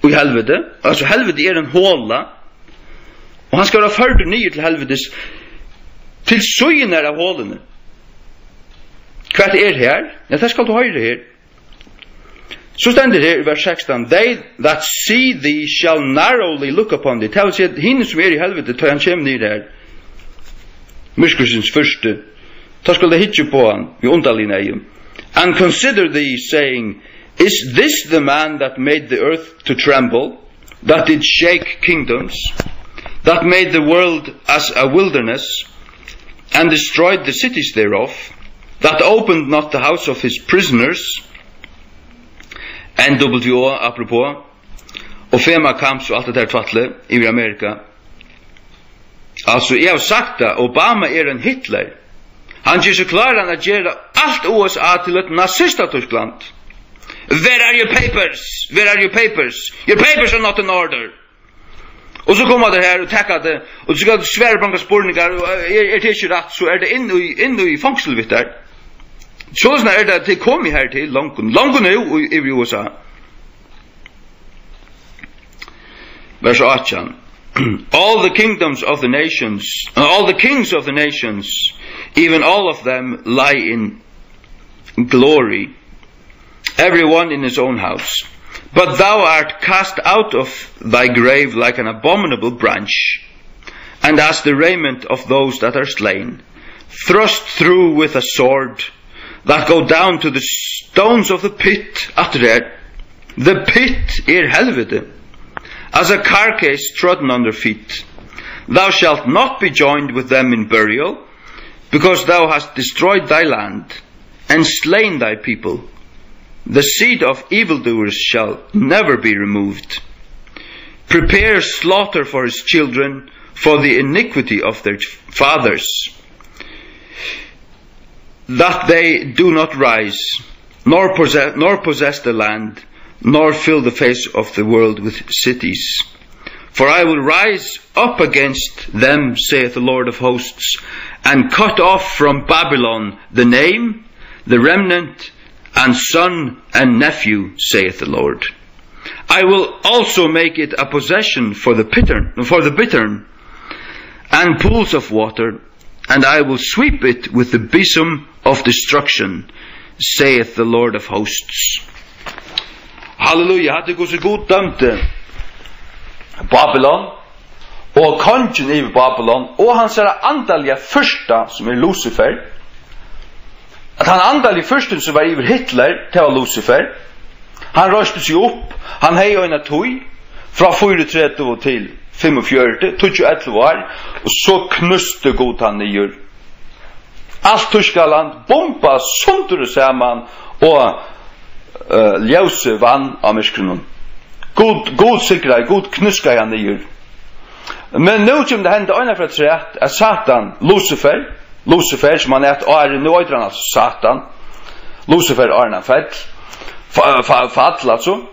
í helviti, altso, helviti er ein hola, og hann skal vera førdur niður til helvitis, til síðurnar av holuni. Hvat er her? Ja, tað skalt tú hoyra her. So stendur her í vers sekstan: "They that see thee shall narrowly look upon thee." Tað vil siga, hini sum eru í helviti, tá hann kemur niður har, myrkursins fyrsti, tá skulu tey hyggja upp á hann við undarligum eygum. "And consider thee, saying, Is this the man that made the earth to tremble, that did shake kingdoms, that made the world as a wilderness, and destroyed the cities thereof, that opened not the house of his prisoners?" N W O, apropos, og FEMA camps og alt det der tvætlið yvir Amerika. Altso, eg havi sagt tað, Obama er ein Hitler. Hann ger seg kláran at gera alt U S A til eitt nazista-Týskland. Where are your papers? Where are your papers? Your papers are not in order. Og so koma teir her og taka tað, og so skal tú svara onkrar spurningar, og er, er tað ikki rætt, so er tað inn í, inn í fongsul við tær. Soleiðis er tað, tað kom her til longu, longu nú í, í U S A. Vers átjan. All the kingdoms of the nations, uh, all the kings of the nations, even all of them lie in glory, every one in his own house. But thou art cast out of thy grave like an abominable branch, and as the raiment of those that are slain, thrust through with a sword, that go down to the stones of the pit. Aftur her. The pit er helviti. As a carcass trodden under feet. Thou shalt not be joined with them in burial, because thou hast destroyed thy land, and slain thy people. The seed of evildoers shall never be removed. Prepare slaughter for his children, for the iniquity of their fathers, that they do not rise, nor possess, nor possess the land, nor fill the face of the world with cities. For I will rise up against them, saith the Lord of hosts, and cut off from Babylon the name, the remnant, and son and nephew, saith the Lord. I will also make it a possession for the bittern, for the bittern, and pools of water, and I will sweep it with the besom of destruction, saith the Lord of hosts. Halleluja, hatta er hvussu Gud dømdi Babylon, og kongin yvir Babylon, og hansara andaliga fyrsta, sum er Lucifer, at hann andaligi fyrstin, sum var yvir Hitler, tað var Lucifer. Hann reisti seg upp, hann hevði eina tíð, frá fýraogtretivu til fimmogfjøruti, tíggju, ellivu ár, og so knústi Gud hann niður. Alt Týskaland bumbaði sundur og saman, og, eh, ljósið vann á myrkrinum. Gud, Gud sigraði, Gud knúskaði hann niður. Men nú kemur tað henda eina ferð afturat, at Satan, Lucifer, Lucifer, sum hann æt áðrenn, nú eitur hann altso Satan, Lucifer, áðrenn hann fell, fa-, fa-, fall, altso.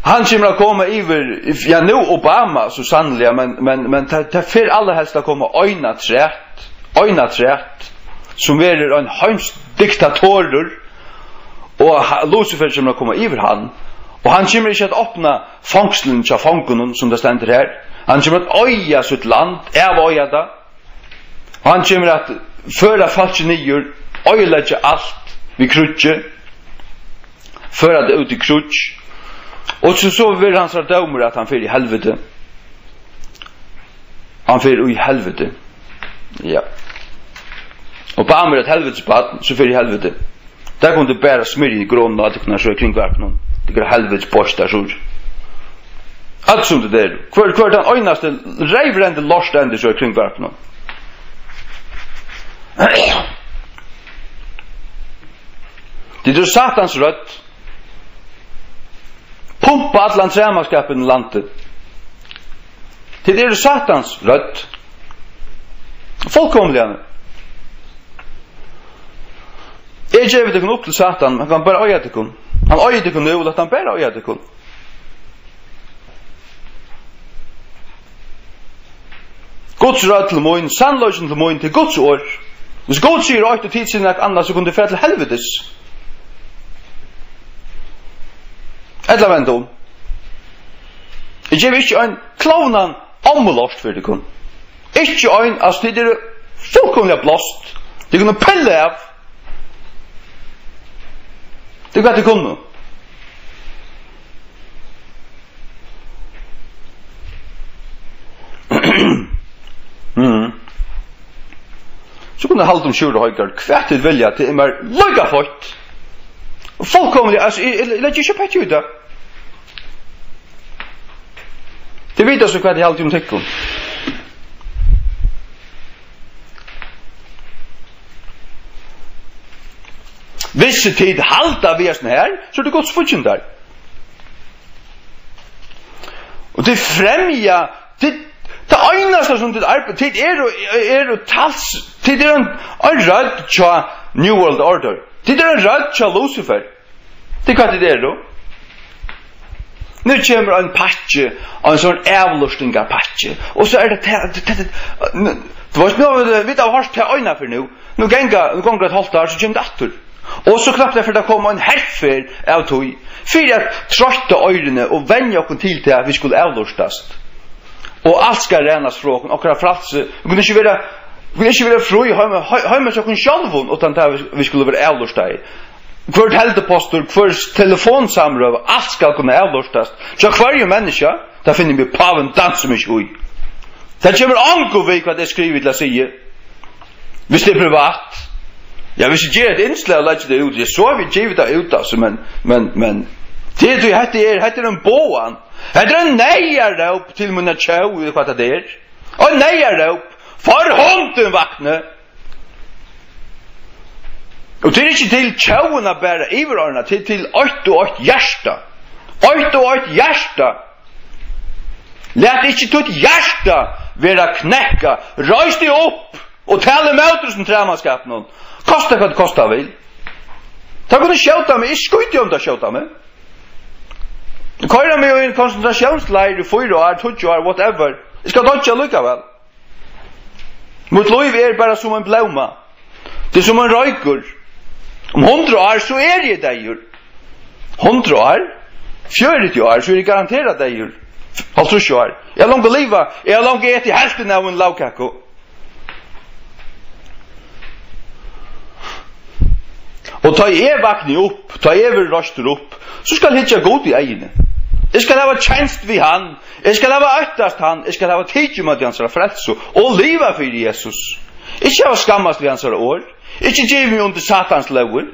Hann kemur at koma yvir, ja, nú Obama, so sanniliga, men, men, men tað, tað fer allarhelst at koma ein afturat, ein afturat, sum verður ein heimsdiktatorur, og ha-, Lucifer kemur at koma yvir hann, og hann kemur ikki at opna fongslini hjá fongunum, sum tað stendur her. Hann kemur at eiga sítt land, aveiga tað. Og hann kemur at føra fólkið niður, oyðileggja alt við kríggi, føra tað út í kríggj. Og so, so verður hansara dómur, at hann fer í helviti. Hann fer í helviti. Ja. Og Obama er eitt helvitisbarn, so fer í helviti. Tað kunnu tit bara smyrja í grønum á tykkum, so í kringvarpinum. Tykkara helvitis borstar, so. Alt sum tit eru. Hvør, hvør tann einasti reyvrendi lortandi, so í kringvarpinum. Tit eru Satans rødd. Pumpa allan træmaskapin í landið. Tit eru Satans rødd. Fullkomiliga. Eg gevi tykkum upp til Satan, hann kann bara eiga tykkum. Hann eigur tykkum nú, lat hann bara eiga tykkum. Guds rødd til mín, sannleikin til mín, til Guds orð. Hvis Gud sigur eitt og tit siga nakað annað, so kunnu tit fara til helvitis. Ella vend um. Eg gevi ikki ein klovnan ommulort fyri tykkum. Ikki ein, altso, tit eru fullkomiliga blást. Tit kunnu pilla av. Tað er hvat tit kunnu. Mhm. So kunnu tit halda um Sjúrður Højgaard, hvat tit vilja, tað er mær líka feitt. Fullkomiliga, altso, eg, eg, eg leggi ikki petti í tað. Tit vita so, hvat eg haldi um tykkum. Hvis tit halda við hasum her, so er tað Guds fíggindar. Og tit fremja, tit, Tað einasta sum tit arbeiða, tit eru, eru tals, tit eru ein, ein rødd hjá New World Order. Tit eru ein rødd hjá Lucifer. Tað er hvat tit eru. Nú kemur ein pakki, ein sånn avlurtingarpakki. Og so er tað, tað, tað, tað, nú, tú veist, nú, vit hava hoyrt tað eina ferð nú. Nú ganga, nú gongur eitt hálvt ár, so kemur tað aftur. Og so knappliga fer tað at koma ein herferð av tí, fyri at troytta oyruni og venja okkum til tað, at vit skulu avlurtast. Og alt skal ræðast frá okkum, okkara frælsi. Vit kunnu ikki vera, vit kunnu ikki vera frí heima, he-, heima hjá okkum sjálvum, uttan tað, vit, vit skulu vera avlurtaðir. Hvør teldupostur, hvør telefonsamrøða, alt skal kunna avlurtast. Hjá hvørjum menniskja, tað finnur meg pávin dansa meg ikki í. Tað kemur onkum við, hvat eg skrivi ella sigi. Hvis tað er privat. Ja, hvis eg geri eitt innslag og leggi tað út, ja, so havi eg givið tað út, altso, men, men, men, tað er tí, hetta er, hetta er ein boðan. Hetta er ein neyðaróp til mína tjóð, hvat tað er. Ein neyðaróp. For hundin vakni. Og tað er ikki til tjóðina bara yvirordna, tað er til eitt og eitt hjarta. Eitt og eitt hjarta. Lat ikki títt hjarta vera knekkað. Reis teg upp og tal ímóti hesum træmaskapinum. Kosta hvat kosta vil. Teir kunnu skjóta meg, eg skíti um teir skjóta meg. Koyra meg í ein konsentratiónsleir í fýra ár, tíggju ár, whatever. Eg skal doyggja allíkavæl. Mítt lív er bara sum ein blóma. Tað er sum ein roykur. Um hundrað ár, so eri eg deyður. Hundrað ár? Fjøruti ár, so eri eg garanterað deyður. Hálvtrýss ár. Eg havi longu livað, eg havi longu etið helvtina av ein lagkaku. Og tá eg vakni upp, tá eg verði reistur upp, so skal eg hyggja Gud í eyguni. Eg skal hava kenst við hann, eg skal hava óttast hann, eg skal hava tikið ímóti hansara frelsu og liva fyri Jesus. Ikki hava skammast við hansara orð, ikki givið meg undir Satans lógir,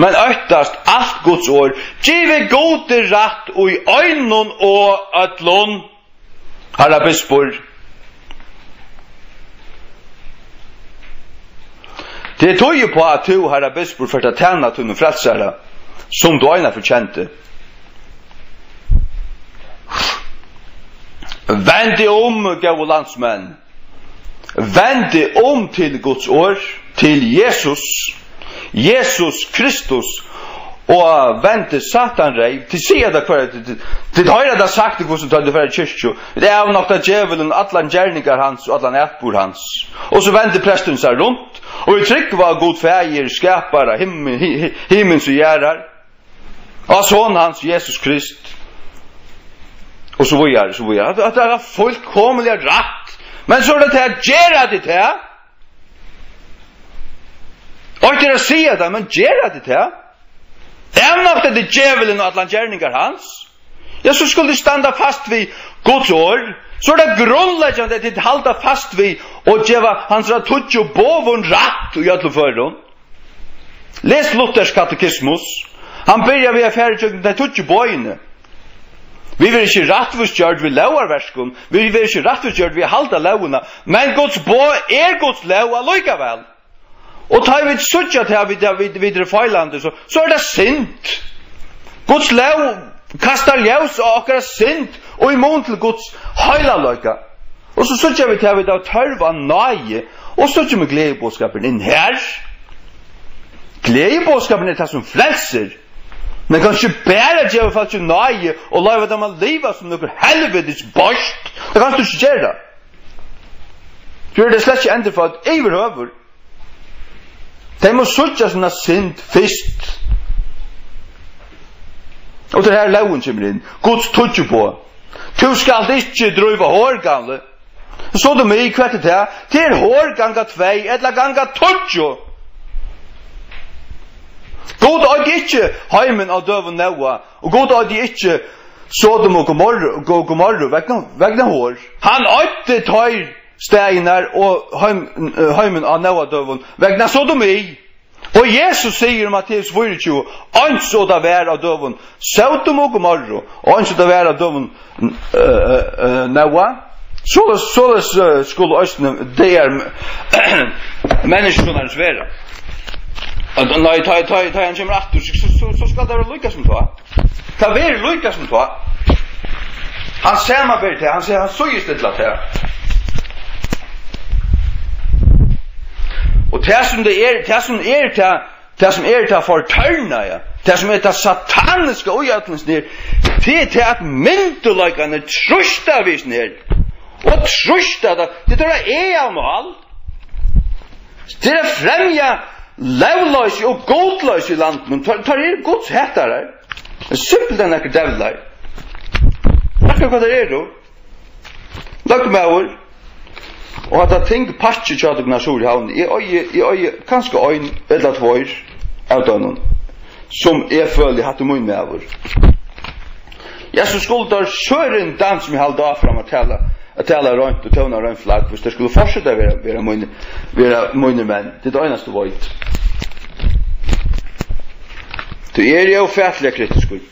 men óttast alt Guds orð. Givið Gudi rætt í einum og øllum. Harra bispur, tað er tíð uppá, at tú, harra bispur, fert at tæna tínum frelsara, sum tú einaferð kendi. Vend teg um, góðu landsmenn. Vend teg um til Guds orð, til Jesus, Jesus Kristus, og vend Satan reyv. Tit siga tað hvør, tit, tit, tit hoyra tað sagt, hvussu tá tit fara í kirkju: Vit avnokta djevulin, allar gerningar hans og allan atburð hans. Og so vendir presturin sær runt, og vit trúgva á Gud Faðir, skapara himmi-, hi-, hi-, himins og jarðar, á Son hans, Jesus Krist, og so víðari, so víðari. Hatta, hatta er fullkomiliga rætt. Men so er tað tað, gera tit tað? Eitt er at siga tað, men gera tit tað? Avnokta tit djevulin og allar gerningar hans? Ja, so skulu tit standa fast við Guds orð. So er tað grundleggjandi, at tit halda fast við og geva hansara tíggju boðum rætt í øllum førum. Les Luthers katekismus. Hann byrjar við at fara ígjøgnum tey tíggju boðini. Vit verða ikki rættvísgjørd við lógarverkum, vit verða ikki rættvísgjørd við at halda lógina, men Guds boð er Guds lóg allíkavæl. Og tá vit síggja tað, vit, vit, vit eru feilandi, so, so er tað synd. Guds lóg kastar ljós á okkara synd og í mun til Guds heilagleika. Og so síggja vit tað, vit hava tørv á náði, og so kemur gleðiboðskapurin inn her. Gleðiboðskapurin er tað, sum frelsir. Men kanst ikki bara geva fólki náði og loyva teimum at liva sum nøkur helvitis beist. Tað kanst tú ikki gera. Tú er tað slett ikki endurfødd yvirhøvur. Tey mugu síggja sína synd fyrst. Og tað er her lógin kemur inn. Guds tíggju boð. Tú skalt ikki dríva hor, gamli. Sodomi, hvat er tað? Tað er hor ganga tvey ella ganga tíggju. Gud eiddi ikki heimin á døgum Nóa, og Gud eiddi ikki Sodom og Gomorru, Go-, Gomorru vegna, vegna hor. Hann eiddi teir staðirnar og heim-, heimin á Nóa døgum vegna sodomi. Og Jesus sigur í Matteus fýraogtjúgu: Eins og tað var á døgum Sodom og Gomorru, og eins og tað var á døgum, eh, eh, eh, Nóa, soleiðis, soleiðis, eh, skulu eisini dagar Menniskjusonarins vera. At, nei, tá, tá, tá hann kemur aftur, so, so, so, so skal tað vera líka sum tá. Tað verður líka sum tá. Hann samanber tað, hann sigur, hann síðustillar tað. Og tað sum tað er, tað sum er tað, tað sum er tað fortørnaða, tað sum er tað sataniska í øllum snær, tað er tað, at myndugleikarnir trýsta við snær. Og trýsta tað, tað er tað egna mál. Tað er at fremja lógloysi og gudloysi í landinum. Teir, teir eru Guds hatarar. Simpelthen nakrir djevlar. Akkurát hvat teir eru. Løgmaður. Og hatta tingpakki hjá tykkum á Suðuroy, eg eigi, eg eigi kanska ein ella tveir av teimum, sum eg føli, hatta er mín maður. Ja, so skulu teir søren dans meg halda áfram at tala, at tala reint og tóna reint flagg, hvis teir skulu fortseta at vera, vera mínir, vera mínir menn. Tað er tað einasta eg veit. Tí eg eri ófatiliga kritiskur.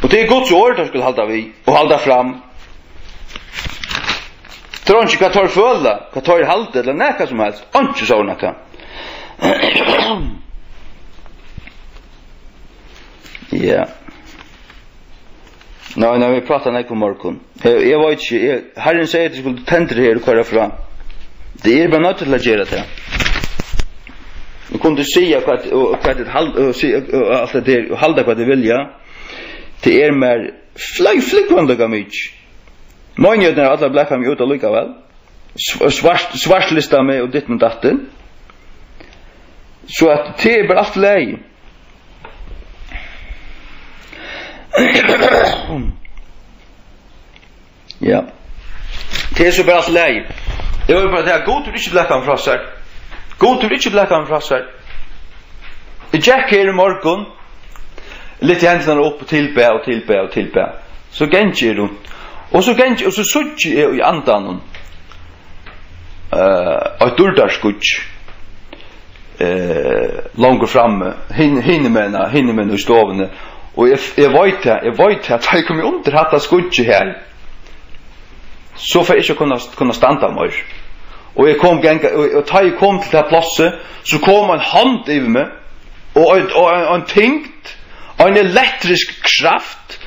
Og tað er Guds orð, teir skulu halda við og halda fram. Teir vita ikki, hvat teir føla, hvat teir halda, ella nakað sum helst. Einki sovorðið nakað. Ja. Nei, nei, vit prátaðu nógv í morgun. Eg, eg veit ikki, eg, Harrin segði, at eg skuldi tendra her og koyra frá. Tað eri eg bara noyddur til at gera tað. Eg kundi siga hvat, og, og hvat tit hal-, og siga, og alt tað har, og halda hvat tit vilja. Tað er mær fløy-, flúgvandi mikið. Meinigheitini hava allar blakkað meg út allíkavæl. Sv-, svart, svartlista meg og ditten og datten. So at tað er bara alt í lagi. Ja. Tað er so bara alt í lagi. Eg vil bara siga, Gud hevur ikki blakkað meg frá sær. Gud hevur ikki blakkað meg frá sær. Eg gekk her í morgun, lyfti hendurnar upp og tilbað og tilbað og tilbað. So gangi eg runt. Og so gangi, og so síggi eg í andanum, eh, eitt dýrdarskýggj, eh, longur frammi, hin-, hinumegin, hinumegin í stovuni. Og eg, eg veit tað, eg veit tað, at tá eg komi undir hatta skýggið her, so fari eg ikki at kunna, kunna standa meir. Og eg kom ganga, og, og tá eg kom til tað plássið, so kom ein hond yvir meg, og ein, og ein, ein tyngd, ein elektrisk kraft,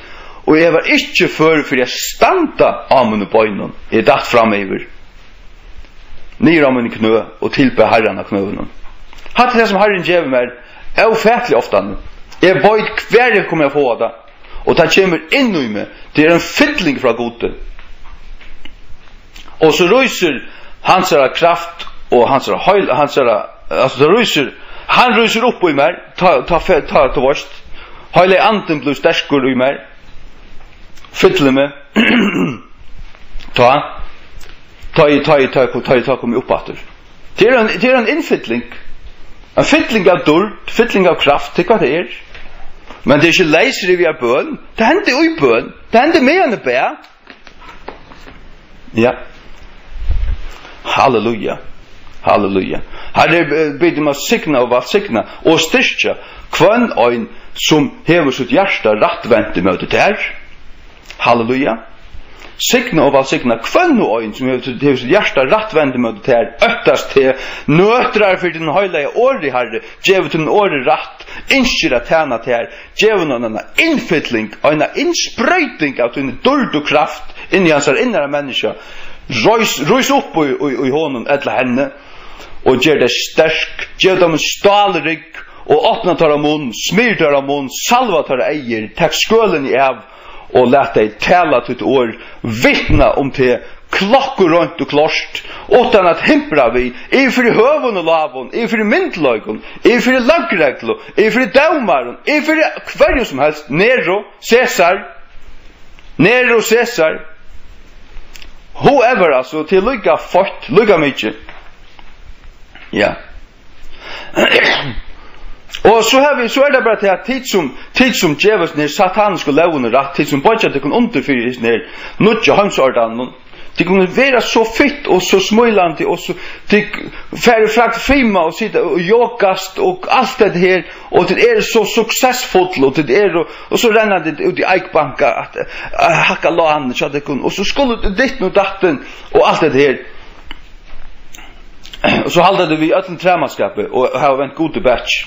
og eg var ikki før fyri at standa á mínum beinum. Eg datt fram yvir, niður á míni knø og tilbað Harran á knøunum. Hatta er tað, sum Harrin gevur mær ófatiliga ofta nú. Eg veit, hvar eg komi at fáa tað. Og tað kemur inn í meg. Tað er ein fylling frá Gudi. Og so rísur hansara kraft og hansara heil-, hansara, altso, tað rísur, hann rísur upp í mær, tá, tá, tá, tá, tú veitst, Heilagi Andin blívur sterkur í mær, fyllir meg, tá, tá eg, tá eg, tá eg, tá eg, tá eg komi upp aftur. Tað er ein, tað er ein innfylling. Ein fylling av dýrd, fylling av kraft, tað er hvat tað er. Men tað er ikki leysrivið av bøn. Tað hendi í bøn. Tað hendi meðan eg bað. Ja. Halleluja. Halleluja. Harri, eh, biði um at signa og vælsigna og styrkja hvønn ein, sum hevur sítt hjarta rættvent ímóti tær. Halleluja. Signa og vælsigna hvønn og ein, sum hevur, hevur sítt hjarta rættvent ímóti tær, óttast teg, nøtrar fyri tínum heilaga orði, Harri, gevur tínum orði rætt, ynskir at tæna tær, gevur honum eina innfylling, eina innsproyting av tíni dýrd og kraft inn í hansara innara menniskja. Rís, rís upp í, í, í honum ella henni og ger tey sterk, gev teimum stálrygg og opna teirra munn, smyr teirra munn, salva teirra eygu, tak skølini av og lat tey tala títt orð, vitna um teg, klokkureint og klárt, uttan at himpra við, yvir fyri høgum og lágum, yvir fyri myndugleikum, yvir fyri løgreglu, yvir fyri dómarum, yvir fyri hvørjum sum helst, Nero, Cæsar, Nero, Cæsar, whoever, altso, tað er líka feitt, líka mikið. Ja. Og so hava vit, so er tað bara tað, at tit sum, tit sum geva hesum her satanisku lógini rætt, tit sum boyggja tykkum undir fyri hesum her nýggja heimsordanum, tit kunnu vera so fitt og so smílandi og so, tit fara frá fima og sita og jogast og alt tað her, og tit eru so successful, og tit eru, og so renna tit út í Eik Banka at, at hækka lánið hjá tykkum, og so skulu tit ditten og datten og alt tað her. Og so halda tey við øllum træmaskapi og hava vent Gudi bakið.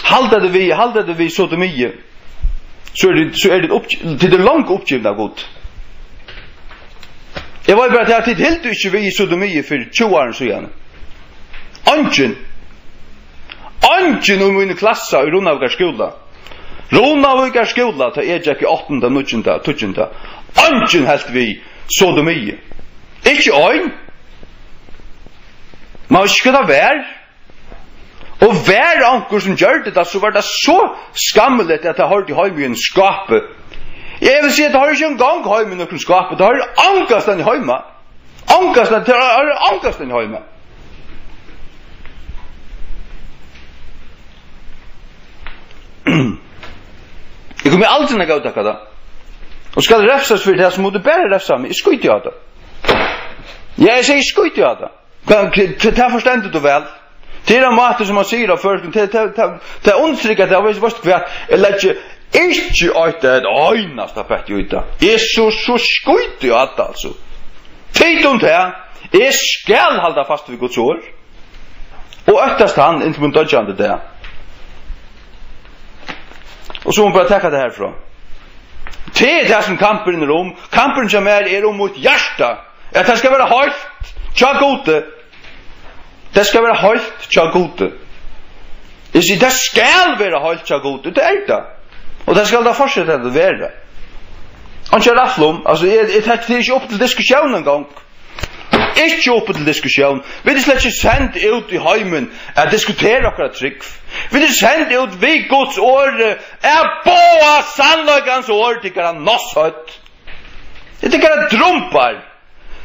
Halda tey við, halda tey við sodomi. so er tit, so er tit uppgi-, tit eru longu uppgivin av Gud. Eg veit bara, at tit hildu ikki við í sodomi fyri tjúgu árum síðan. Eingin, eingin í míni klassa í Runavíkar skúla, Runavíkar skúla, tá eg gekk í áttunda, níggjunda, tíggjunda, eingin helt við sodomi. Ikki ein. Man veit ikki, hvat tað var. Og var onkur, sum gjørdi tað, so var tað so skammiligt, at tað hoyrdi heima í einum skápi. Eg vil siga, tað hoyrir ikki eingong heima í nøkrum skápi. Tað hoyrir ongastaðni heima. Ongastaðni, tað hoyrir ongastaðni heima. Eg komi aldrin at góðtaka tað. Og skal refsast fyri tað, so mugu tit bara refsa meg. Eg skíti á tað. Ja, eg sigi, eg skíti á tað. Hvat, hvat, hvat, tað forstendur tú væl. Tað er ein máti, sum man sigur á føroyskum, tað, tað, tað, tað undirstrikar tað, veitst, veitst hvat, eg leggi ikki eitt, eitt einasta petti í tað. Eg so, so skíti á tað, altso. Tit um tað, eg skal halda fast við Guds orð. Og óttast hann inntil mín doyggjandi dag. Og so má bara taka tað herfrá. Tað er tað, sum kampurin er um. Kampurin hjá mær er um mítt hjarta. At tað skal vera heilt hjá Gudi. Tað skal vera heilt hjá Gudi. Eg sigi, tað skal vera heilt hjá Gudi. Tað er tað. Og tað skal tað fortseta at vera. Hann kemur aftur um. Altso, eg, eg, tað er ikki upp til diskusjón eingong. Ikki uppi til diskusjón. Vit eru slett ikki send út í heimin at diskutera okkara trúgv. Vit eru send út við Guds orð, at boða sannleikans orð, tykkara nosshøvd. Tykkara drumbar.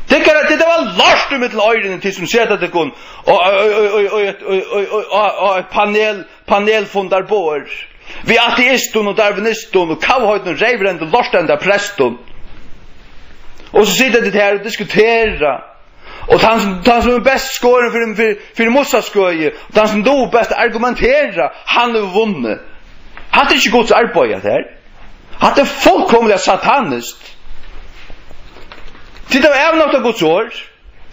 Tykkara, tit hava lort ímillum oyruni, tit sum seta tykkum og, og, og, og eitt panel, panelfundarborð. Við ateistum og darwinistum og kavheidnum, reyvrendum, lortenda prestum. Og so sita tit her og diskutera. Og tann sum, tann sum er best skorin fyri, fyri, fyri mussaskøði, og tann sum dugir best at argumentera, hann hevur vunnið. Hatta er ikki Guds arbeiði, hatta her. Hatta er fullkomiliga sataniskt. Tit hava avnoktað Guds orð.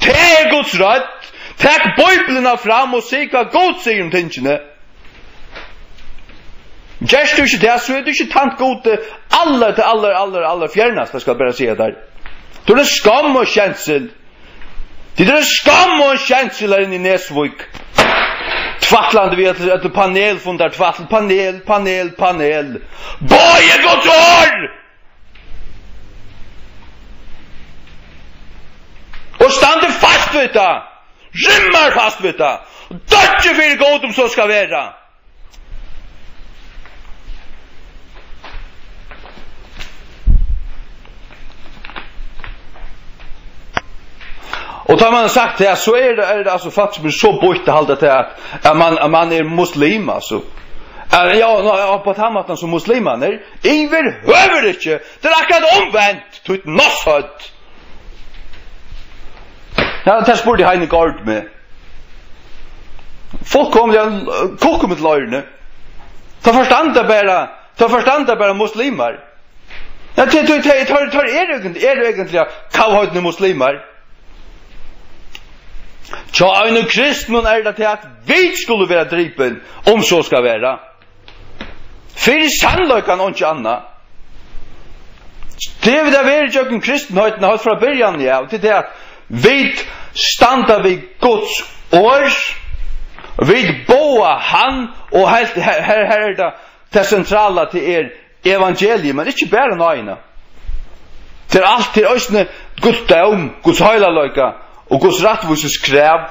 Tað er Guds rødd. Tak Bíbliuna fram og sig, hvat Gud sigur um tingini. Gert tú ikki tað, so er tú ikki tænt Gudi allar, til allar, allar, allar fjernast, tað skal bara siga tær. Tú ert ein skomm og skensel. Tit eru ein skomm og ein skensel her inni í Nesvík. Tvætlandi við at, at panelfundar, tvætl, panel, panel, panel. Boðið Guds orð! Og standið fast við tað. Rimmar fast við tað. Doyggið fyri Gud, um so skal vera. Og tá man har sagt tað, so er tað, er tað altso fólk sum eru so býtt at halda tað, at, at man, at man er muslim, altso. At, ja, ná, ja, á tann mátan sum muslimarnir, yvirhøvur ikki. Tað er akkurát umvent, títt nosshøvd. Ja, tað spurdi Heini Gaard meg. Fullkomiliga, eh, kukkur millum oyruni. Teir forstanda bara, teir forstanda bara muslimar. Ja, teir, teir, teir, teir, teir eru eigent-, eru eigentliga kavheidnir muslimar. Hjá einum kristnum er tað tað, at vit skulu vera dripin, um so skal vera. Fyri sannleikan og einki annað. Tað er vit hava verið gjøgnum kristinheitina heilt frá byrjan, ja, og til tað at vit standa við Guds orð, vit boða hann, og heilt, her, her, her er tað, tað sentrala, tað er evangeliið, men ikki bara náðina. Tað er alt, tað er eisini Guds dóm, Guds heilagleika og Guds rættvísis krav,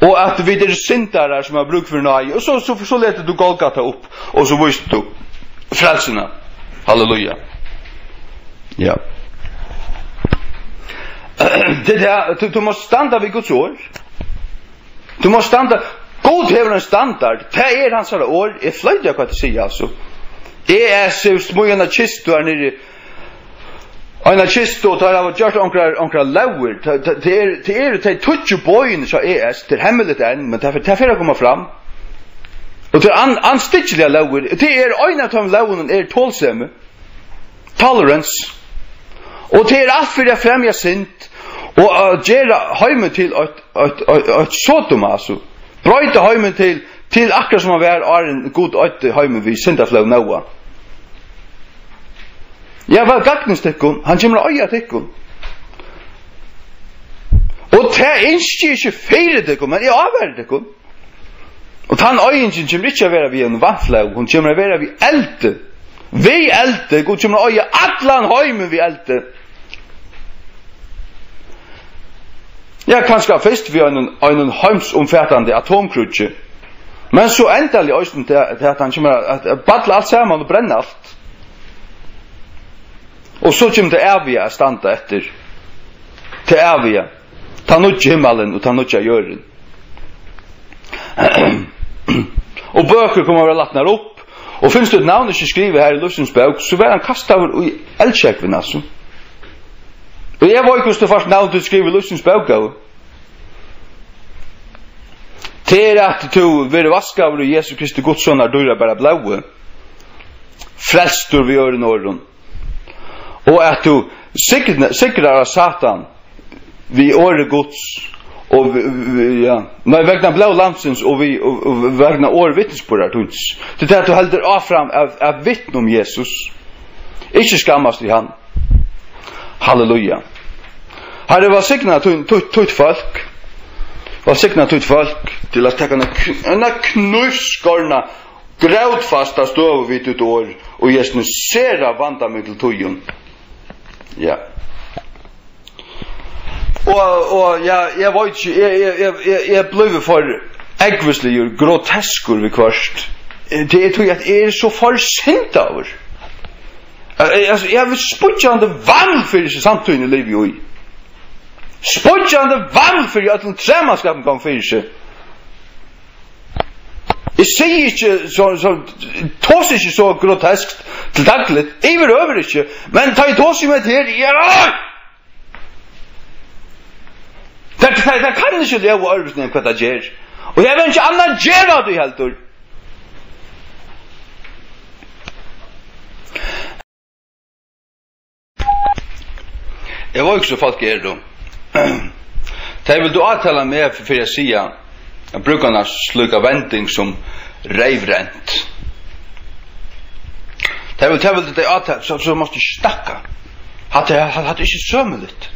og at vit eru syndarar sum hava brúk fyri náði. Og so, so, so letur tú Golgata upp, og so vísir tú frelsuna. Halleluja. Ja. Tað er tað, tú, tú mást standa við Guds orð. Tú mást standa, Gud hevur ein standard, tað er hansara orð, eg floyti, hvat eg sigi, altso. E S hevur smíðað eina kistu her niðri, eina kistu, og teir hava gjørt onkrar, onkrar lógir, tað, tað, tað er, tað eru tey tíggju boðini hjá E S, tað er hemmiligt enn, men tað fer, tað fer at koma fram. Og tað er an-, andstyggiligar lógir, tað er, ein av teimum lógunum er tolsemi. Tolerance. Og tað er alt fyri at fremja synd og at gera heimin til eitt, eitt, eitt, eitt Sodom, altso. Broyta heimin til, til akkurát sum hann var, áðrenn Gud oyðti heimin við syndaflóð Noa. Ja, væl gagnist tykkum, hann kemur at eiga tykkum. Og tað ynski eg ikki fyri tykkum, men eg ávari tykkum. Og tann oyðingin kemur ikki at vera við einum vatnflóð, hon kemur at vera við eldi. Við eldi, Gud kemur at oyða allan heimin við eldi. Ja, kanska fyrst við einum, einum heimsumfatandi atomkríggi. Men so endaliga eisini til, til at hann kemur at, at balla alt saman og brenna alt. Og so kemur tað æviga at standa eftir. Tað æviga. Tann nýggi himmalin og tann nýggja jørðin. Og bøkur koma at vera latnar upp. Og finst títt navn ikki skrivað har í lívsins bók, so verður hann kastaður í eldsjógvin, altso. Og eg veit, hvussu tú fært navn títt skrivað í lívsins bók, góði. Tað er at tú verður vaskaður í Jesu Kristi Guds Sonar dýrabara blóði. Frelstur við øðrum orðum. Og at tú signa-, sigrar á Satan við orði Guds og vi-, vi-, ja, nei, vegna blóð Lambsins og við, og, og vegna orð vitnisburðar tíns. Tí at tú heldur áfram at, at vitna um Jesus. Ikki skammast í hann. Halleluja. Harri, vælsigna tín, títt, títt fólk. Vælsigna títt fólk til at taka eina kn-, eina knívskorna grótfasta støðu við títt orð og Jesu sera vandamiklu tíðum. Ja. Og, og ja, eg veit ikki, eg, eg, eg, eg, eg blívi for ógvusligur, groteskur viðhvørt. Eh, tað er tí, at eg eri so forsyndaður. Eh, eh, altso, eg havi spýggjandi vang fyri hesi samtíðini, eg livi í. Spýggjandi vang fyri øllum tremaskapinum, kom fyri seg. Eg sigi ikki so, so, tosi ikki so groteskt til dagligt, yvirhøvur ikki, men tá eg tosi um hetta her, ja! Tað, tað, tað kann ikki ljóða øðrvísi enn hvat tað ger. Og eg vil ikki annað gera tí heldur. Eg veit ikki, hvussu fólk eru. Tey vildu átala meg fyri at siga, at brúka eina slíka vending sum reyvrent. Tey vil-, tey vildu tey átala, so, so mást tú ikki snakka. Hatta er, hatta er ikki sømiligt.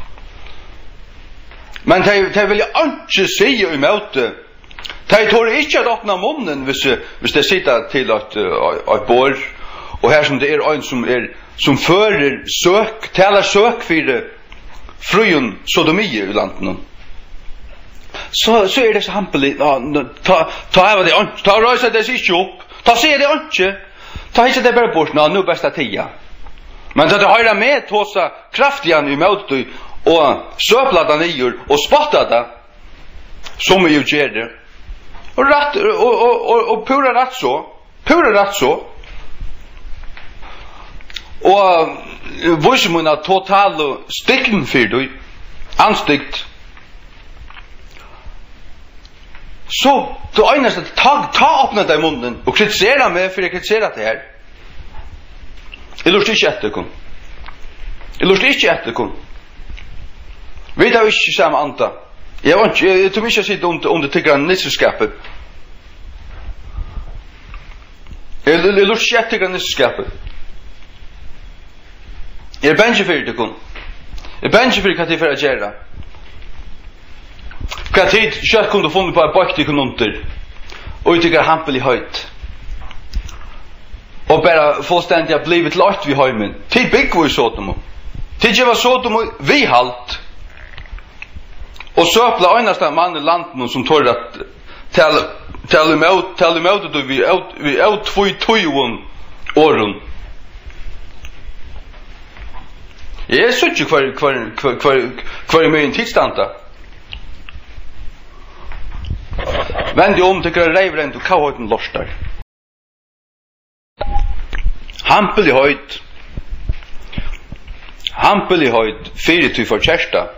Men tey, tey vilja einki siga ímóti. Tey tora ikki at opna munnin, hvis, hvis tey sita til eitt, eh, eitt borð, og her sum tað er ein sum er, sum førir søk, talar søk fyri fríum sodomi í landinum. So, so er tað so hampiligt, ná, ná, tá, tá hava tey einki, tá reisa tey seg ikki upp, tá siga tey einki, tá hyggja tey bara burt, ná, nú er best at tiga. Men tá tey hoyra meg tosa kraftiga ímóti og søpla tað niður og spotta tað, sum eg jú geri. Og rætt, og, og, og, og púra rætt so. Púra rætt so. Og, eh, vísi mína totalu stikn fyri tí. Andstygd. So, tað einasta, tá, tá opna tey munnin og kritisera meg fyri at kritisera tað her. Eg lurti ikki eftir tykkum. Eg lurti ikki eftir tykkum. Vit hava ikki sama anda. Eg havi einki, eg, eg tími ikki at sita undir, undir tykkara nissuskapi. Eg, eg, eg lurti ikki eftir tykkara nissuskapi. Eg eri bangin fyri tykkum. Eg eri bangin fyri, hvat tit fara at gera. Hvat tit skjótt kundu funnið upp á at boygt tykkum undir. Og í tykkara hampiligheit. Og bara fullstendiga blivið til eitt við heimin. Tit búgva í Sodomu. Tit geva Sodomu viðhald. Og søpla einasta mann í landinum sum torir at tala, tala ímót, tala ímóti tí við ót-, við ótvítíðum orðum. Eg síggi hvør, hvør, hvør, hvør, hvørjumegin tit standa. Vendið um tykkara reyvrendu kavheitum lortar. Hampiligheit. Hampiligheit fyri tí forkerta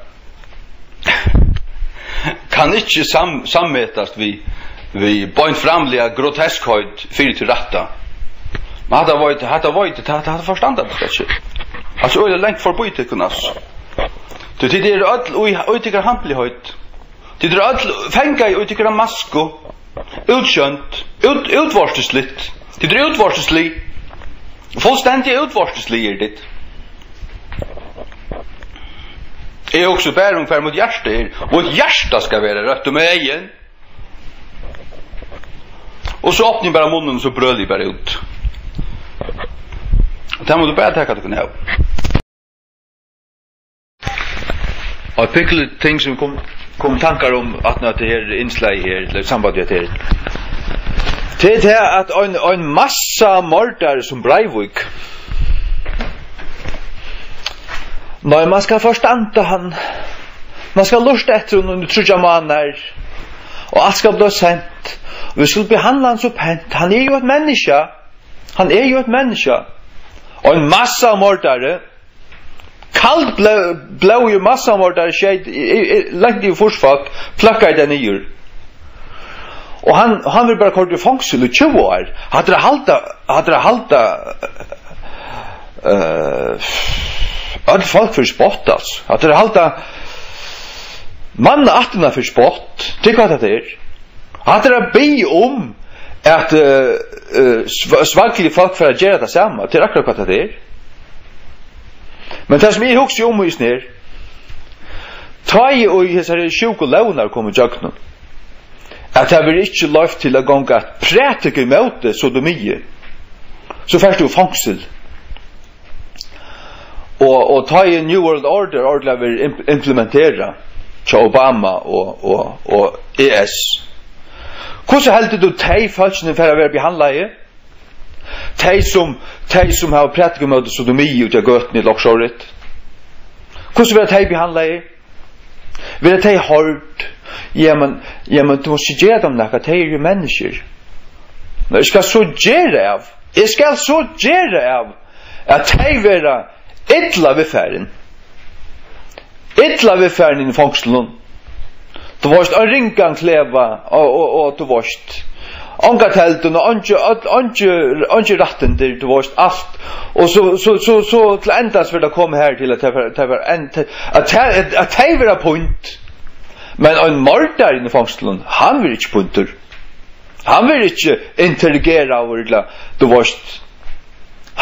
kann ikki sam-, sammetast við, við beinframliga groteskheit fyri tí rætta. Men hatta veit, hatta veit, hatta, hatta forstanda tit ikki. Altso, øgiliga langt forbí tykkum, altso. Tí tit eru øll í, í tykkara hampiligheit. Tit eru øll fangað í tykkara masku. Útsjónd, út-, útvortisligt. Tit eru útvortislig. Fullstendiga útvortislig eru tit. Eg hugsi bara um hvar mítt hjarta er. Mítt hjarta skal vera røtt um egin. Og so opni eg bara munnin, so brøli eg bara út. Tað má tú bara taka tykkum av. Og eitt pinkuligt ting, sum kom, kom tankar um, at, at tað her innslagið her, ella samband við tað her. Tað er tað, at ein, ein massamordari sum Breivik, nei, man skal forstanda hann. Man skal lurta eftir honum í tríggjar mánaðir, og alt skal blíva sent. Og vit skulu behandla hann so pent. Hann er jú eitt menniskja. Hann er jú eitt menniskja. Og ein massamordari, kaldblóðigur massamordari, skeyt í, í, í, langt yvir fýrs fólk, pløkkaði tey niður. Og hann, hann verður bara koyrdur í fongsul í tjúgu ár. Hatta er at halda, hatta er at halda, eh, øll fólk fyri spott, altso. Hatta er at halda mannaættina fyri spott. Tað er hvat hatta er. Hatta er at biðja um, at, eh, eh, sv-, svakilig fólk fara at gera tað sama. Tað er akkurát hvat hatta er. Men tað, sum eg hugsi um í snær, tá ið, og hesar her sjúku lógirnar koma ígjøgnum, at tað verður ikki loyvt til at ganga at prædika ímóti sodomi, so fert tú í fongsul. Og, og tá ið New World Order ordiliga verður imp-, implementerað hjá Obama og, og, og E S, hvussu heldur tú, tey fólkini fara at verða behandlaði? Tey sum, tey sum hava prædikað ímóti sodomi úti á gøtuni ella okkurt sovorðið, hvussu verða tey behandlaði? Verða tey hoyrd? Jamen, jamen, tú mást ikki gera teimum nakað, tey eru jú menniskjur. Nei, eg skal so gera av, eg skal so gera av, at tey verða illa viðfarin. Illa viðfarin í fongslunum. Tú veitst, ein ringan klefa, og, og, og, tú veitst, onga telduna, eingi, øll, eingi, eingi rættindi, tú veitst, alt. Og so, so, so, so til endans verður tað komið her til, at tað var, tað var en, at tað, at tey verða pínd. Men ein mordari í fongslum, hann verður ikki píndur. Hann verður ikki interrogeraður, ella, tú veitst,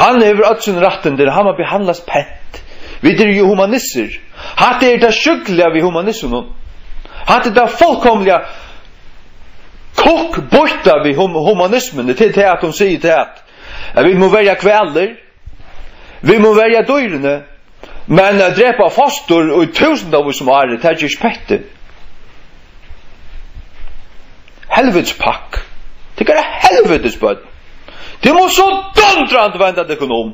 hann hevur øll síni rættindi, hann má behandlast pent. Vit eru jú humanistar. Hatta er tað sjúkliga við humanismunum. Hatta er tað fullkomiliga kokkbýtta við hum-, humanismuni. Tað er tað, at hon sigur tað, at, at vit mugu verja hvalir, vit mugu verja dýrini, men at drepa fostur í túsundavís um árið, tað ger ikki petti. Helvitis pakk. Tykkara helvitis børn. Tit mugu so dundrandi venda tykkum um.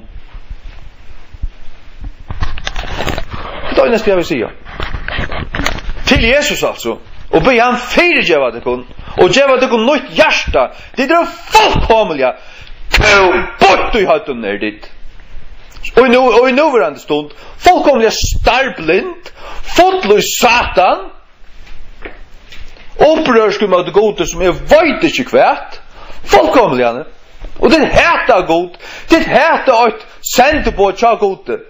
Tað er einasta, eg vil siga. Til Jesus, altso. Og biðja hann fyrigeva tykkum. Og geva tykkum nýtt hjarta. Tit eru fullkomiliga kóbýtt í høvdinum, eru tit. Og í nú, og í núverandi stund, fullkomiliga starblind, full í Satan. Upprørsk ímóti Gudi sum eg veit ikki hvat. Fullkomiliga. Og tit hata Gud. Tit hata eitt sendiboð hjá Gudi.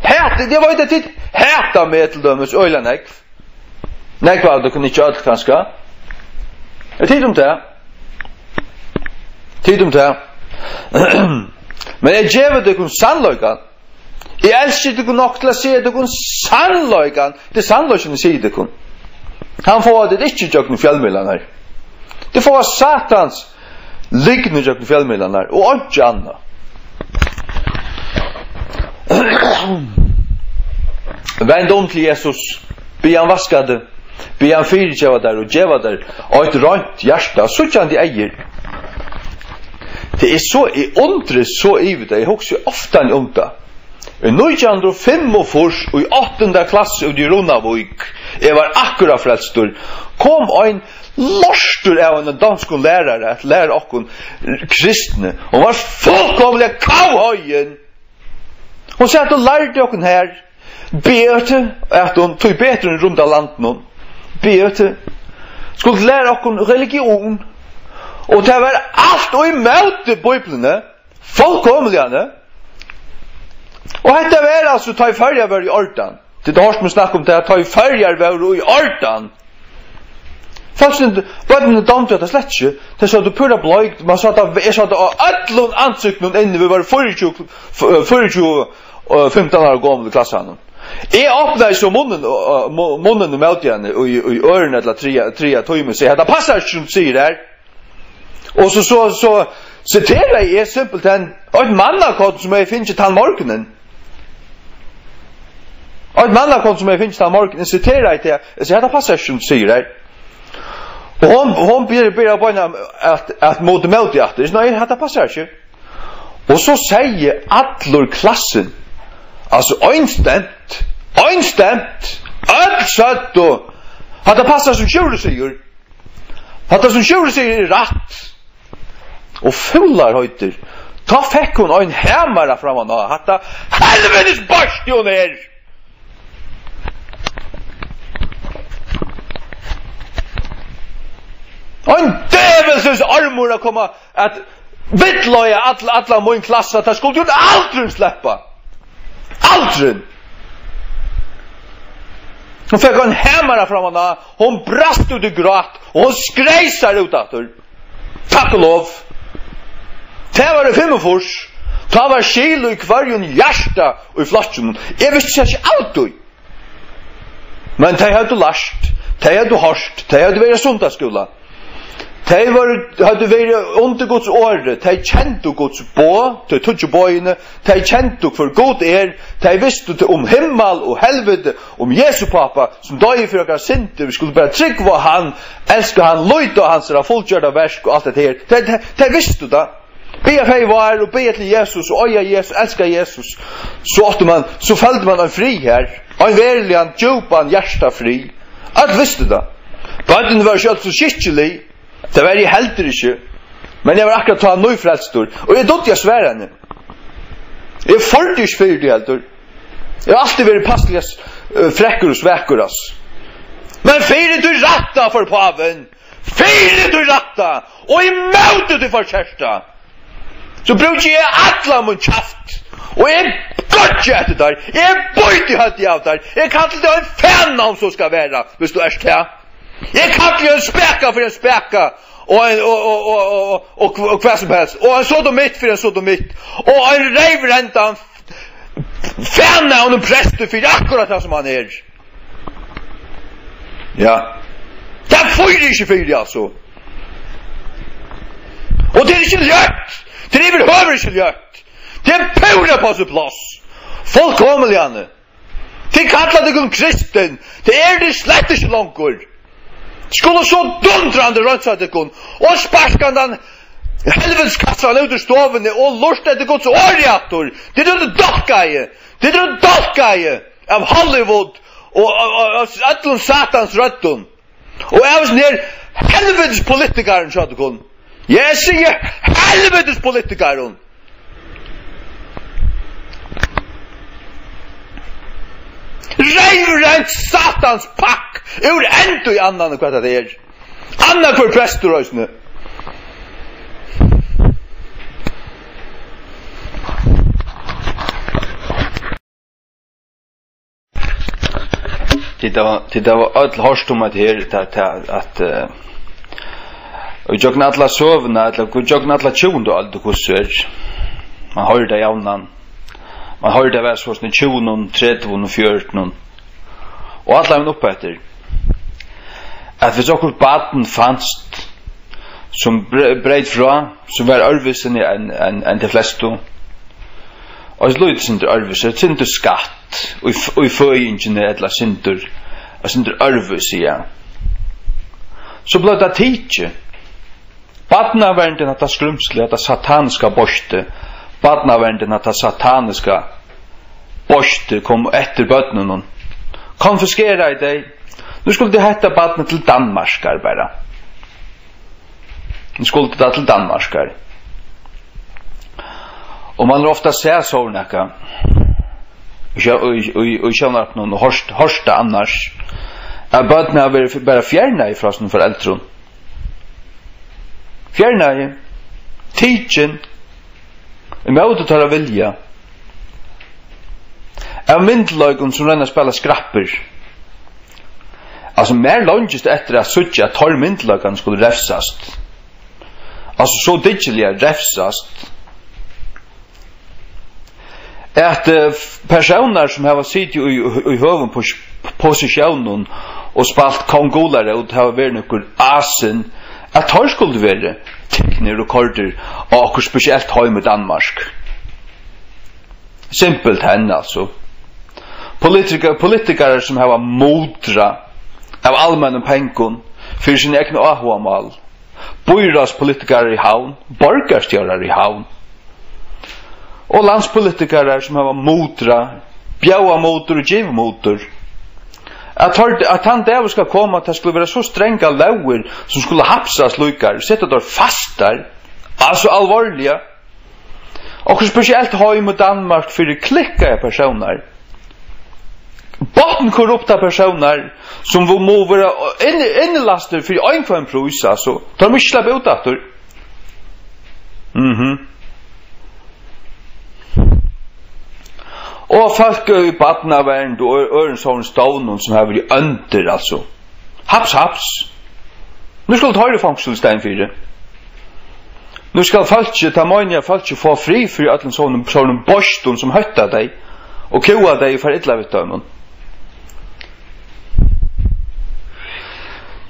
Hata, eg veit at tit hata meg til dømis øgiliga nógv. Nógv av tykkum, ikki øll kanska. Er tit um tað? Tit um tað? Men eg gevi tykkum sannleikan. Eg elski tykkum nokk til at siga tykkum sannleikan. Tað er sannleikin, eg sigi tykkum. Hann fáa tit ikki gjøgnum fjølmiðlarnar. Tit fáa Satans lygn gjøgnum fjølmiðlarnar og einki annað. Vend um til Jesus. Bið hann vaska teg. Bið hann fyrigeva tær og geva tær eitt reint hjarta, síggjandi eygu. Tað er so, eg undrist so yvir tað. Eg hugsi ofta um tað. Í nítjan hundrað og fimmogfýrs, í áttunda klassu úti í Runavík, eg var akkurát frelstur, kom ein lortur av einum donskum lærara at læra okkum kristni. Hon var fullkomiliga kavhoyin. Hon sat og lærdi okkum her. Bið eftir, at hon, tí betur enn rundan landinum. Bið eftir. Skuldi læra okkum religion. Og tað var alt ímóti Bíbliuni. Fullkomiliga, ne? Og hetta var altso, tá ið Føroyar vóru í ordan. Tit hava hoyrt meg snakka um tað, tá ið Føroyar vóru í ordan. Fólkini, børnini dámdu hetta slett ikki. Tey sótu púra bleik, man sá tað, eg sá tað á øllum ansiktunum inni, vit vóru fýraogtjúgu, f-, fýraogtjúgu, eh, fimtan ára gomul í klassanum. Eg opnaði so munnin, og, og, mu-, munnin ímóti henni í, í øðrum ella triðja, triðja tíma, sigi, hetta passar ikki, sum tú sigur her. Og so, so, so siteraði eg simpelthen eitt mannakorn, sum eg hevði fingið tann morgunin. Eitt mannakorn, sum eg hevði fingið tann morgunin, eg siteraði tað, eg sigi, hetta passar ikki, sum tú sigur her. Og hon, hon byrjar, byrjar bara at, at móti móti aftur. Nei, hetta passar ikki. Og so segði allur klassin, altso einstemt, einstemt, øll søgdu, hatta passar sum Sjúrður sigur. Hatta sum Sjúrður sigur er rætt. Og fúlar heitir, tá fekk hon ein hamara framman á. Hatta helvitis beisti hon er. Ein djevulsins ormur at koma at villleiða all-, alla mín klassa, tað skuldi hon aldrin sleppa. Aldrin. Hon fekk ein hamara framman á, hon brast út í grát, og hon skreið sær út aftur. Takk og lov. Tað var í fimmogfýrs. Tá var skil í hvørjum hjarta í flokkinum. Eg visti tað ikki altíð. Men tey høvdu lært, tey høvdu hoyrt, tey høvdu verið í sunnudagsskúla. Tey vóru, høvdu verið undir Guds orði, tey kendu Guds boð, tey tíggju boðini, tey kendu hvør Gud er, tey vistu t-, um himmal og helviti, um Jesu pápa, sum doyði fyri okkara syndir, vit skuldu bara trúgva á hann, elska hann, líta á hansara fullgjørda verk og alt hetta her. Tey, tey, tey vistu tað. Biðja faðir vár og biðja til Jesus og eiga Jesus, elska Jesus. So átti man, so føldi man ein frið her. Ein veruligan, djúpan hjartafrið. Øll vistu tað. Børnini vóru ikki øll so skikkilig. Tað var eg heldur ikki. Men eg var akkurát tá nýfrelstur. Og eg dugdi at svara henni. Eg førdi ikki fyri tí heldur. Eg havi altíð verið passliga, eh, frekkur og svakur, ass. Men fyri tí rætta, for pávin. Fyri tí rætta og ímóti tí forkerta. So brúki eg allan mín kjaft, og eg goyki eftir tær, eg bíti høvdið av tær, eg kalli teg ein fana, um so skal vera, viss tú ert tað. Eg kalli ein spaka fyri ein spaka, og ein, og, og hvat sum helst, og ein sodomitt fyri ein sodomitt, og ein reyvrendan fana, og ein prestur fyri akkurát tað sum hann er. Ja. Tað fýrir ikki fyri, altso. Og tað er ikki løtt. Tað er yvirhøvur ikki løtt. Tað er púra upp á sítt pláss. Fullkomiliga. Tit kalla tykkum kristin. Tað eru tit slett ikki longur. Skulu so dundrandi reinsa tykkum og sparka handan helvitis kassan út úr stovuni og lurta eftir Guds orði aftur. Tit eru dálkaði. Tit eru dálkaði av Hollywood og, og, og, og øllum satans røddum. Og av hesum her helvitis politikarum hjá tykkum. Eg sigi helvitis politikarum. Reyvrent satans pakk úr enda í annan, hvat tað er. Annar hvør prestur eisini. Tit hava, tit hava øll hoyrt um at her, at, at, at, eh, og gjøgnum alla søguna, ella gjøgnum alla tjúgundu øld, hvussu er, man hoyrir tað javnan, man hoyrir tað vera so í tjúgunum, trettivunum, fjørutunum, og allan vegin upp eftir, at viss okkurt barn fanst, sum bre-, breyt frá, sum var øðrvísi enn, enn, enn tey flestu. Og eitt lítið sindur øðrvísi, eitt sindur skatt í f-, í føðingini, ella sindur, eitt sindur øðrvísi, ja. So bleiv tað tikið. Barnaverndin, hatta skrímslið, hatta sataniska beistið. Barnaverndin, hatta sataniska beistið, kom eftir børnunum. Konfiskeraði tey. Nú skuldi hetta barnið til Danmarkar bara. Hon skuldi tað til Danmarkar. Og man hevur ofta sæð sovorðið nakað í sjó-, í, í, í sjónvarpinum og hoyrt, hoyrt tað annars, at børn hava verið f-, bara fjernaði frá sínum foreldrum. Fjernaði, tikin, ímóti teirra vilja. Av myndugleikum sum royna at spæla skrappir. Altso, mær leingist eftir at síggja, at teir myndugleikarnir skulu revsast. Altso, so dyggiliga revsast. at, eh, persónar sum hava sitið í, í, í høgum pos-, posisjónum og spælt kong Gularót hava verið nøkur asin, at teir skuldu verið tiknir og koyrdir á okkurt spesielt heim í Danmark. Simpelt hen, altso. Politika-, politikarar sum hava mudrað av almennum pengum fyri síni egnu áhugamál. Býráðspolitikarar í Havn, borgarstjórar í Havn og landspolitikarar sum hava mudrað, bjóðað mutur og givið mutur. At teir, at tann dagur skal koma, at tað skulu vera so strangar lógir, sum skulu hapsa slíkar, seta teir fastar, altso alvorliga. Okkurt spesielt heim í Danmark fyri klikkaðar persónar. Botnkorruptar persónar, sum vo-, mugu vera inn-, innlæstir fyri ein hvønn prís, altso. Teir mugu ikki sleppa út aftur. Mhm. Og fólk í barnavernd og ø-, øðrum sovorðnum stovnum, sum hava verið óndir, altso. Haps, haps. Nú skulu teir í fongsul í staðin fyri. Nú skal fólkið, tað meini eg, at fólkið fáa frið fyri øllum sovorðnum, sovorðnum beistum, sum hótta tey og kúga tey og fara illa við teimum.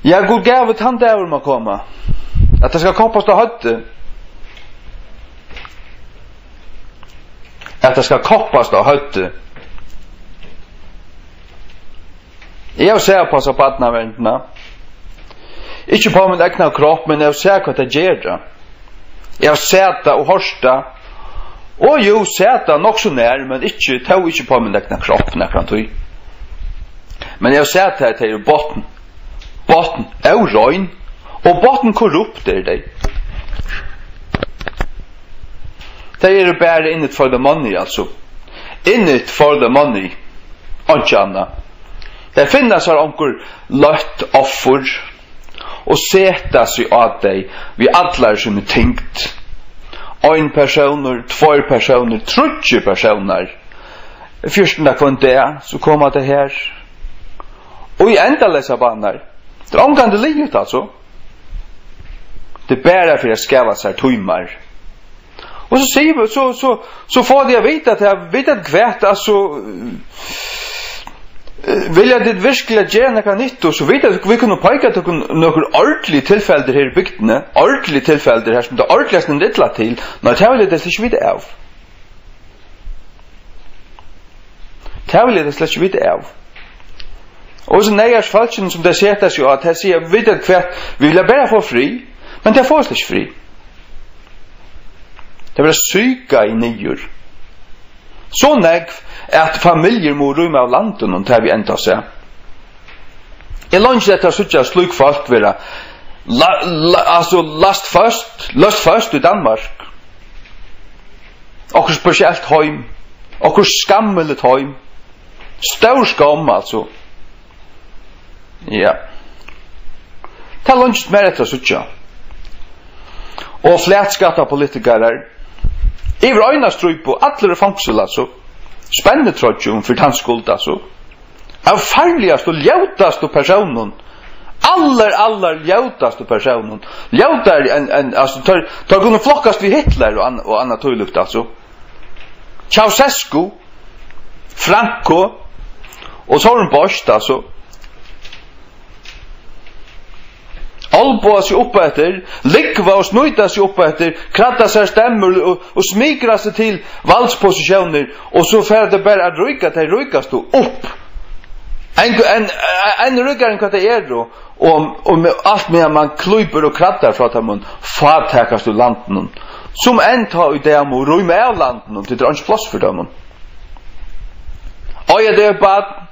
Ja, Gud gavi, tann dagur má koma, at tað skal koppast á høvdið. At tað skal koppast á høvdið. Eg havi sæð uppá hasa barnaverndina. Ikki uppá mín egna kropp, men eg havi sæð, hvat tey gera. Eg havi sæð tað og hoyrt tað. Og jú, sæð tað nokk so nær, men ikki, tó ikki uppá mín egna kropp nakrantíð. Men eg havi sæð tað, at tey eru botn, botn órein og botn korrupt eru tey. Tey eru bara in it for the money, altso. In it for the money. Einki annað. Tey finna sær onkur løtt offur og seta seg á tey við allari síni tyngd. Ein persónur, tveir persónir, tríggir persónar. Fjúrtan hvønn dag, so koma tey her. Og í endaleysar banar. Tað er ongantíð liðugt, altso. Tað er bara fyri at skava sær tímar. Og so sigur, so, so, so fáa tey at vita, at tey vita hvat, altso, eh, vilja tit veruliga gera nakað nýtt, og so vita, vit kunnu peika til nøkur, nøkur ordilig tilfeldir her í bygdini, ordilig tilfeldir her, sum tað ordiliga stendur illa til. Nei, tað vilja tey slett ikki vita av. Tað vilja tey slett ikki vita av. Og so neyðars fólkini, sum tey seta seg á, tey siga, vita hvat, vit vilja bara fáa frið, men tey fáa slett ikki frið. Tey verða síkað niður. So nógv, at familjur mugu rýma av landinum, tað havi eg enntá sæð. Eg leingist eftir at síggja slík fólk vera la-, la-, altso, læst føst, løst føst í Danmark. Okkurt spesielt heim. Okkurt skammiligt heim. Stór skomm, altso. Ja. Tað leingist mær eftir at síggja. Og flatskattapolitikarar. Yvir eina strípu, allir í fongsul, altso. Spennitroyggjum fyri tann skuld, altso. Av farligastu, ljótastu persónum. Allar, allar ljótastu persónum. Ljótari enn, enn, altso, teir, teir kunnu flokkast við Hitler og ann-, og annað tílíkt, altso. Ceausescu, Franco og sovorðin beiskt, altso. Olnboga seg upp eftir, lúgva og snýta seg upp eftir, kradda sær stemmur og, og smikra seg til valdspositiónir, og so fara tey bara at ríka tey ríkastu upp. Enn, enn, enn ríkari enn hvat tey eru, og, og me-, alt meðan man klípur og kraddar frá teimum fátækastu í landinum, sum enntá í dag mugu rýma av landinum, tí tað er einki pláss fyri teimum. Eiga tey eitt barn,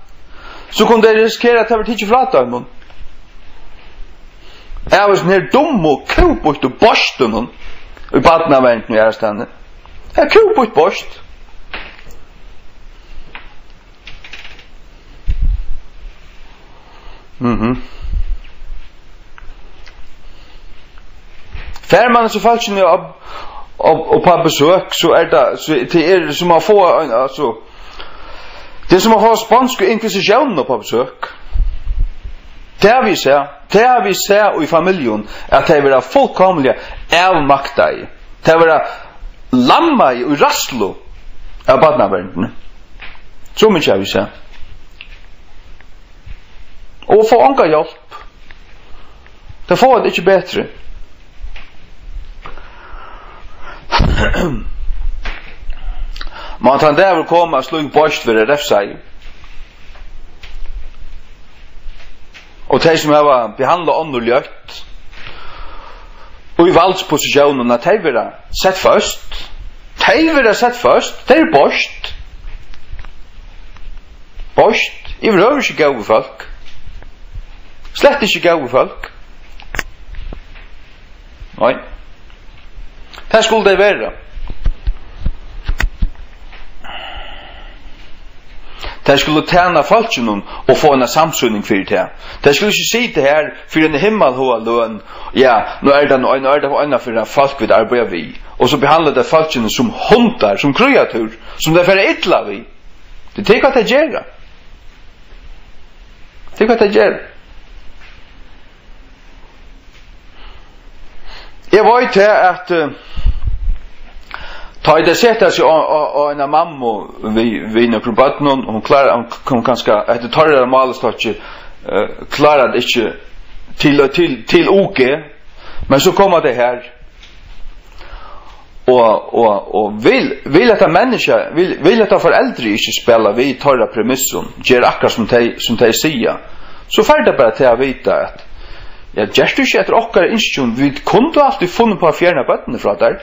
so kunnu tey risikera, at tað verður tikið frá teimum. Av hesum her dummu, kúbýttu beistunum í barnaverndini og aðrastaðni. Tað er kúbýtt beist. Mhm. Fær man so fólkini upp, upp, upp á besøk, so er tað, so tað er sum at fáa ein, altso, tað er sum at fáa sponsku inkvisisjónina upp á besøk. Tað havi eg sæð, tað havi eg sæð í familjum, at tey verða fullkomiliga avmaktaði. Tey verða lammaði í ræðslu. av barnaverndini. So mikið havi eg sæð. Og fáa onga hjálp. Tey fáa tað ikki betri. Má tann dagur koma, at slík beist verða refsað. Og tey, sum hava behandlað onnur ljótt í valdspositiónum, at tey verða sett føst. Tey verða sett føst. Tey eru beist. Beist. Yvirhøvur ikki góð við fólk. Slett ikki góð við fólk. Nei. Tað skulu tey vera. Tey skulu tæna fólkinum og fáa eina samsýning fyri tað. Tey skulu ikki sita her fyri eina himmalháa løn. Ja, nú er tað nú ein, nú er tað eina fyri fólk, vit arbeiða við. Og so behandla tey fólkini sum hundar, sum kríatúr, sum tey fara illa við. Tað er tað, tey gera. Tað er tað, tey gera. Eg veit tað, at, eh, tá ið tey seta seg á, á, á eina mammu við, við nøkrum børnum, hon klárar, hon, hon kanska, eftir teirra málastokki, eh, klárar tað ikki til, til, til U G, men so koma tey her. Og, og, og vil, vil hetta menniskja, vil, vil hetta foreldri ikki spæla við teirra premissum, ger akkurát sum tey, sum tey siga, so fær tað bara teg at vita, at, ja, gert tú ikki eftir okkara ynskjum, vit kundu altíð funnið upp á at fjerna børnini frá tær.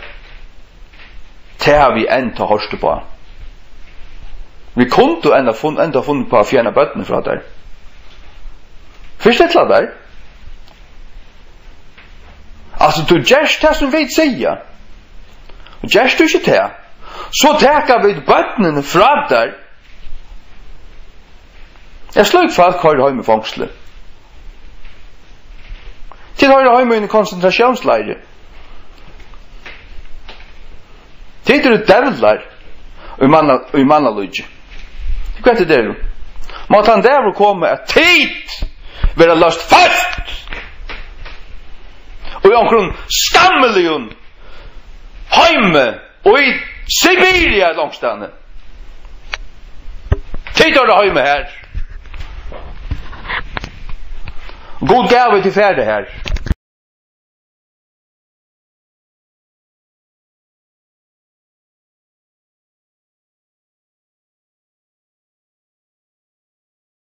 Tað hava vit enntá hoyrt upp á. Vit kundu enntá funn-, enntá funnið upp á at fjerna børnini frá tær. Fyrst illa tær. Altso, tú gert tað, sum vit siga. Og gert tú ikki tað, so taka vit børnini frá tær. Ja, slík fólk hoyra heima í fongsli. Tit hoyra heima í einum konsentratiónsleiri. Tit eru devlar í manna-, í mannalíki. Hvat er tað? Má tann dagur koma, at tit verða loyst føst í onkrum skammiligum heimi í Sibiria ella onkrastaðni. Tit hoyra heima har. Gud gav, at tit fara har.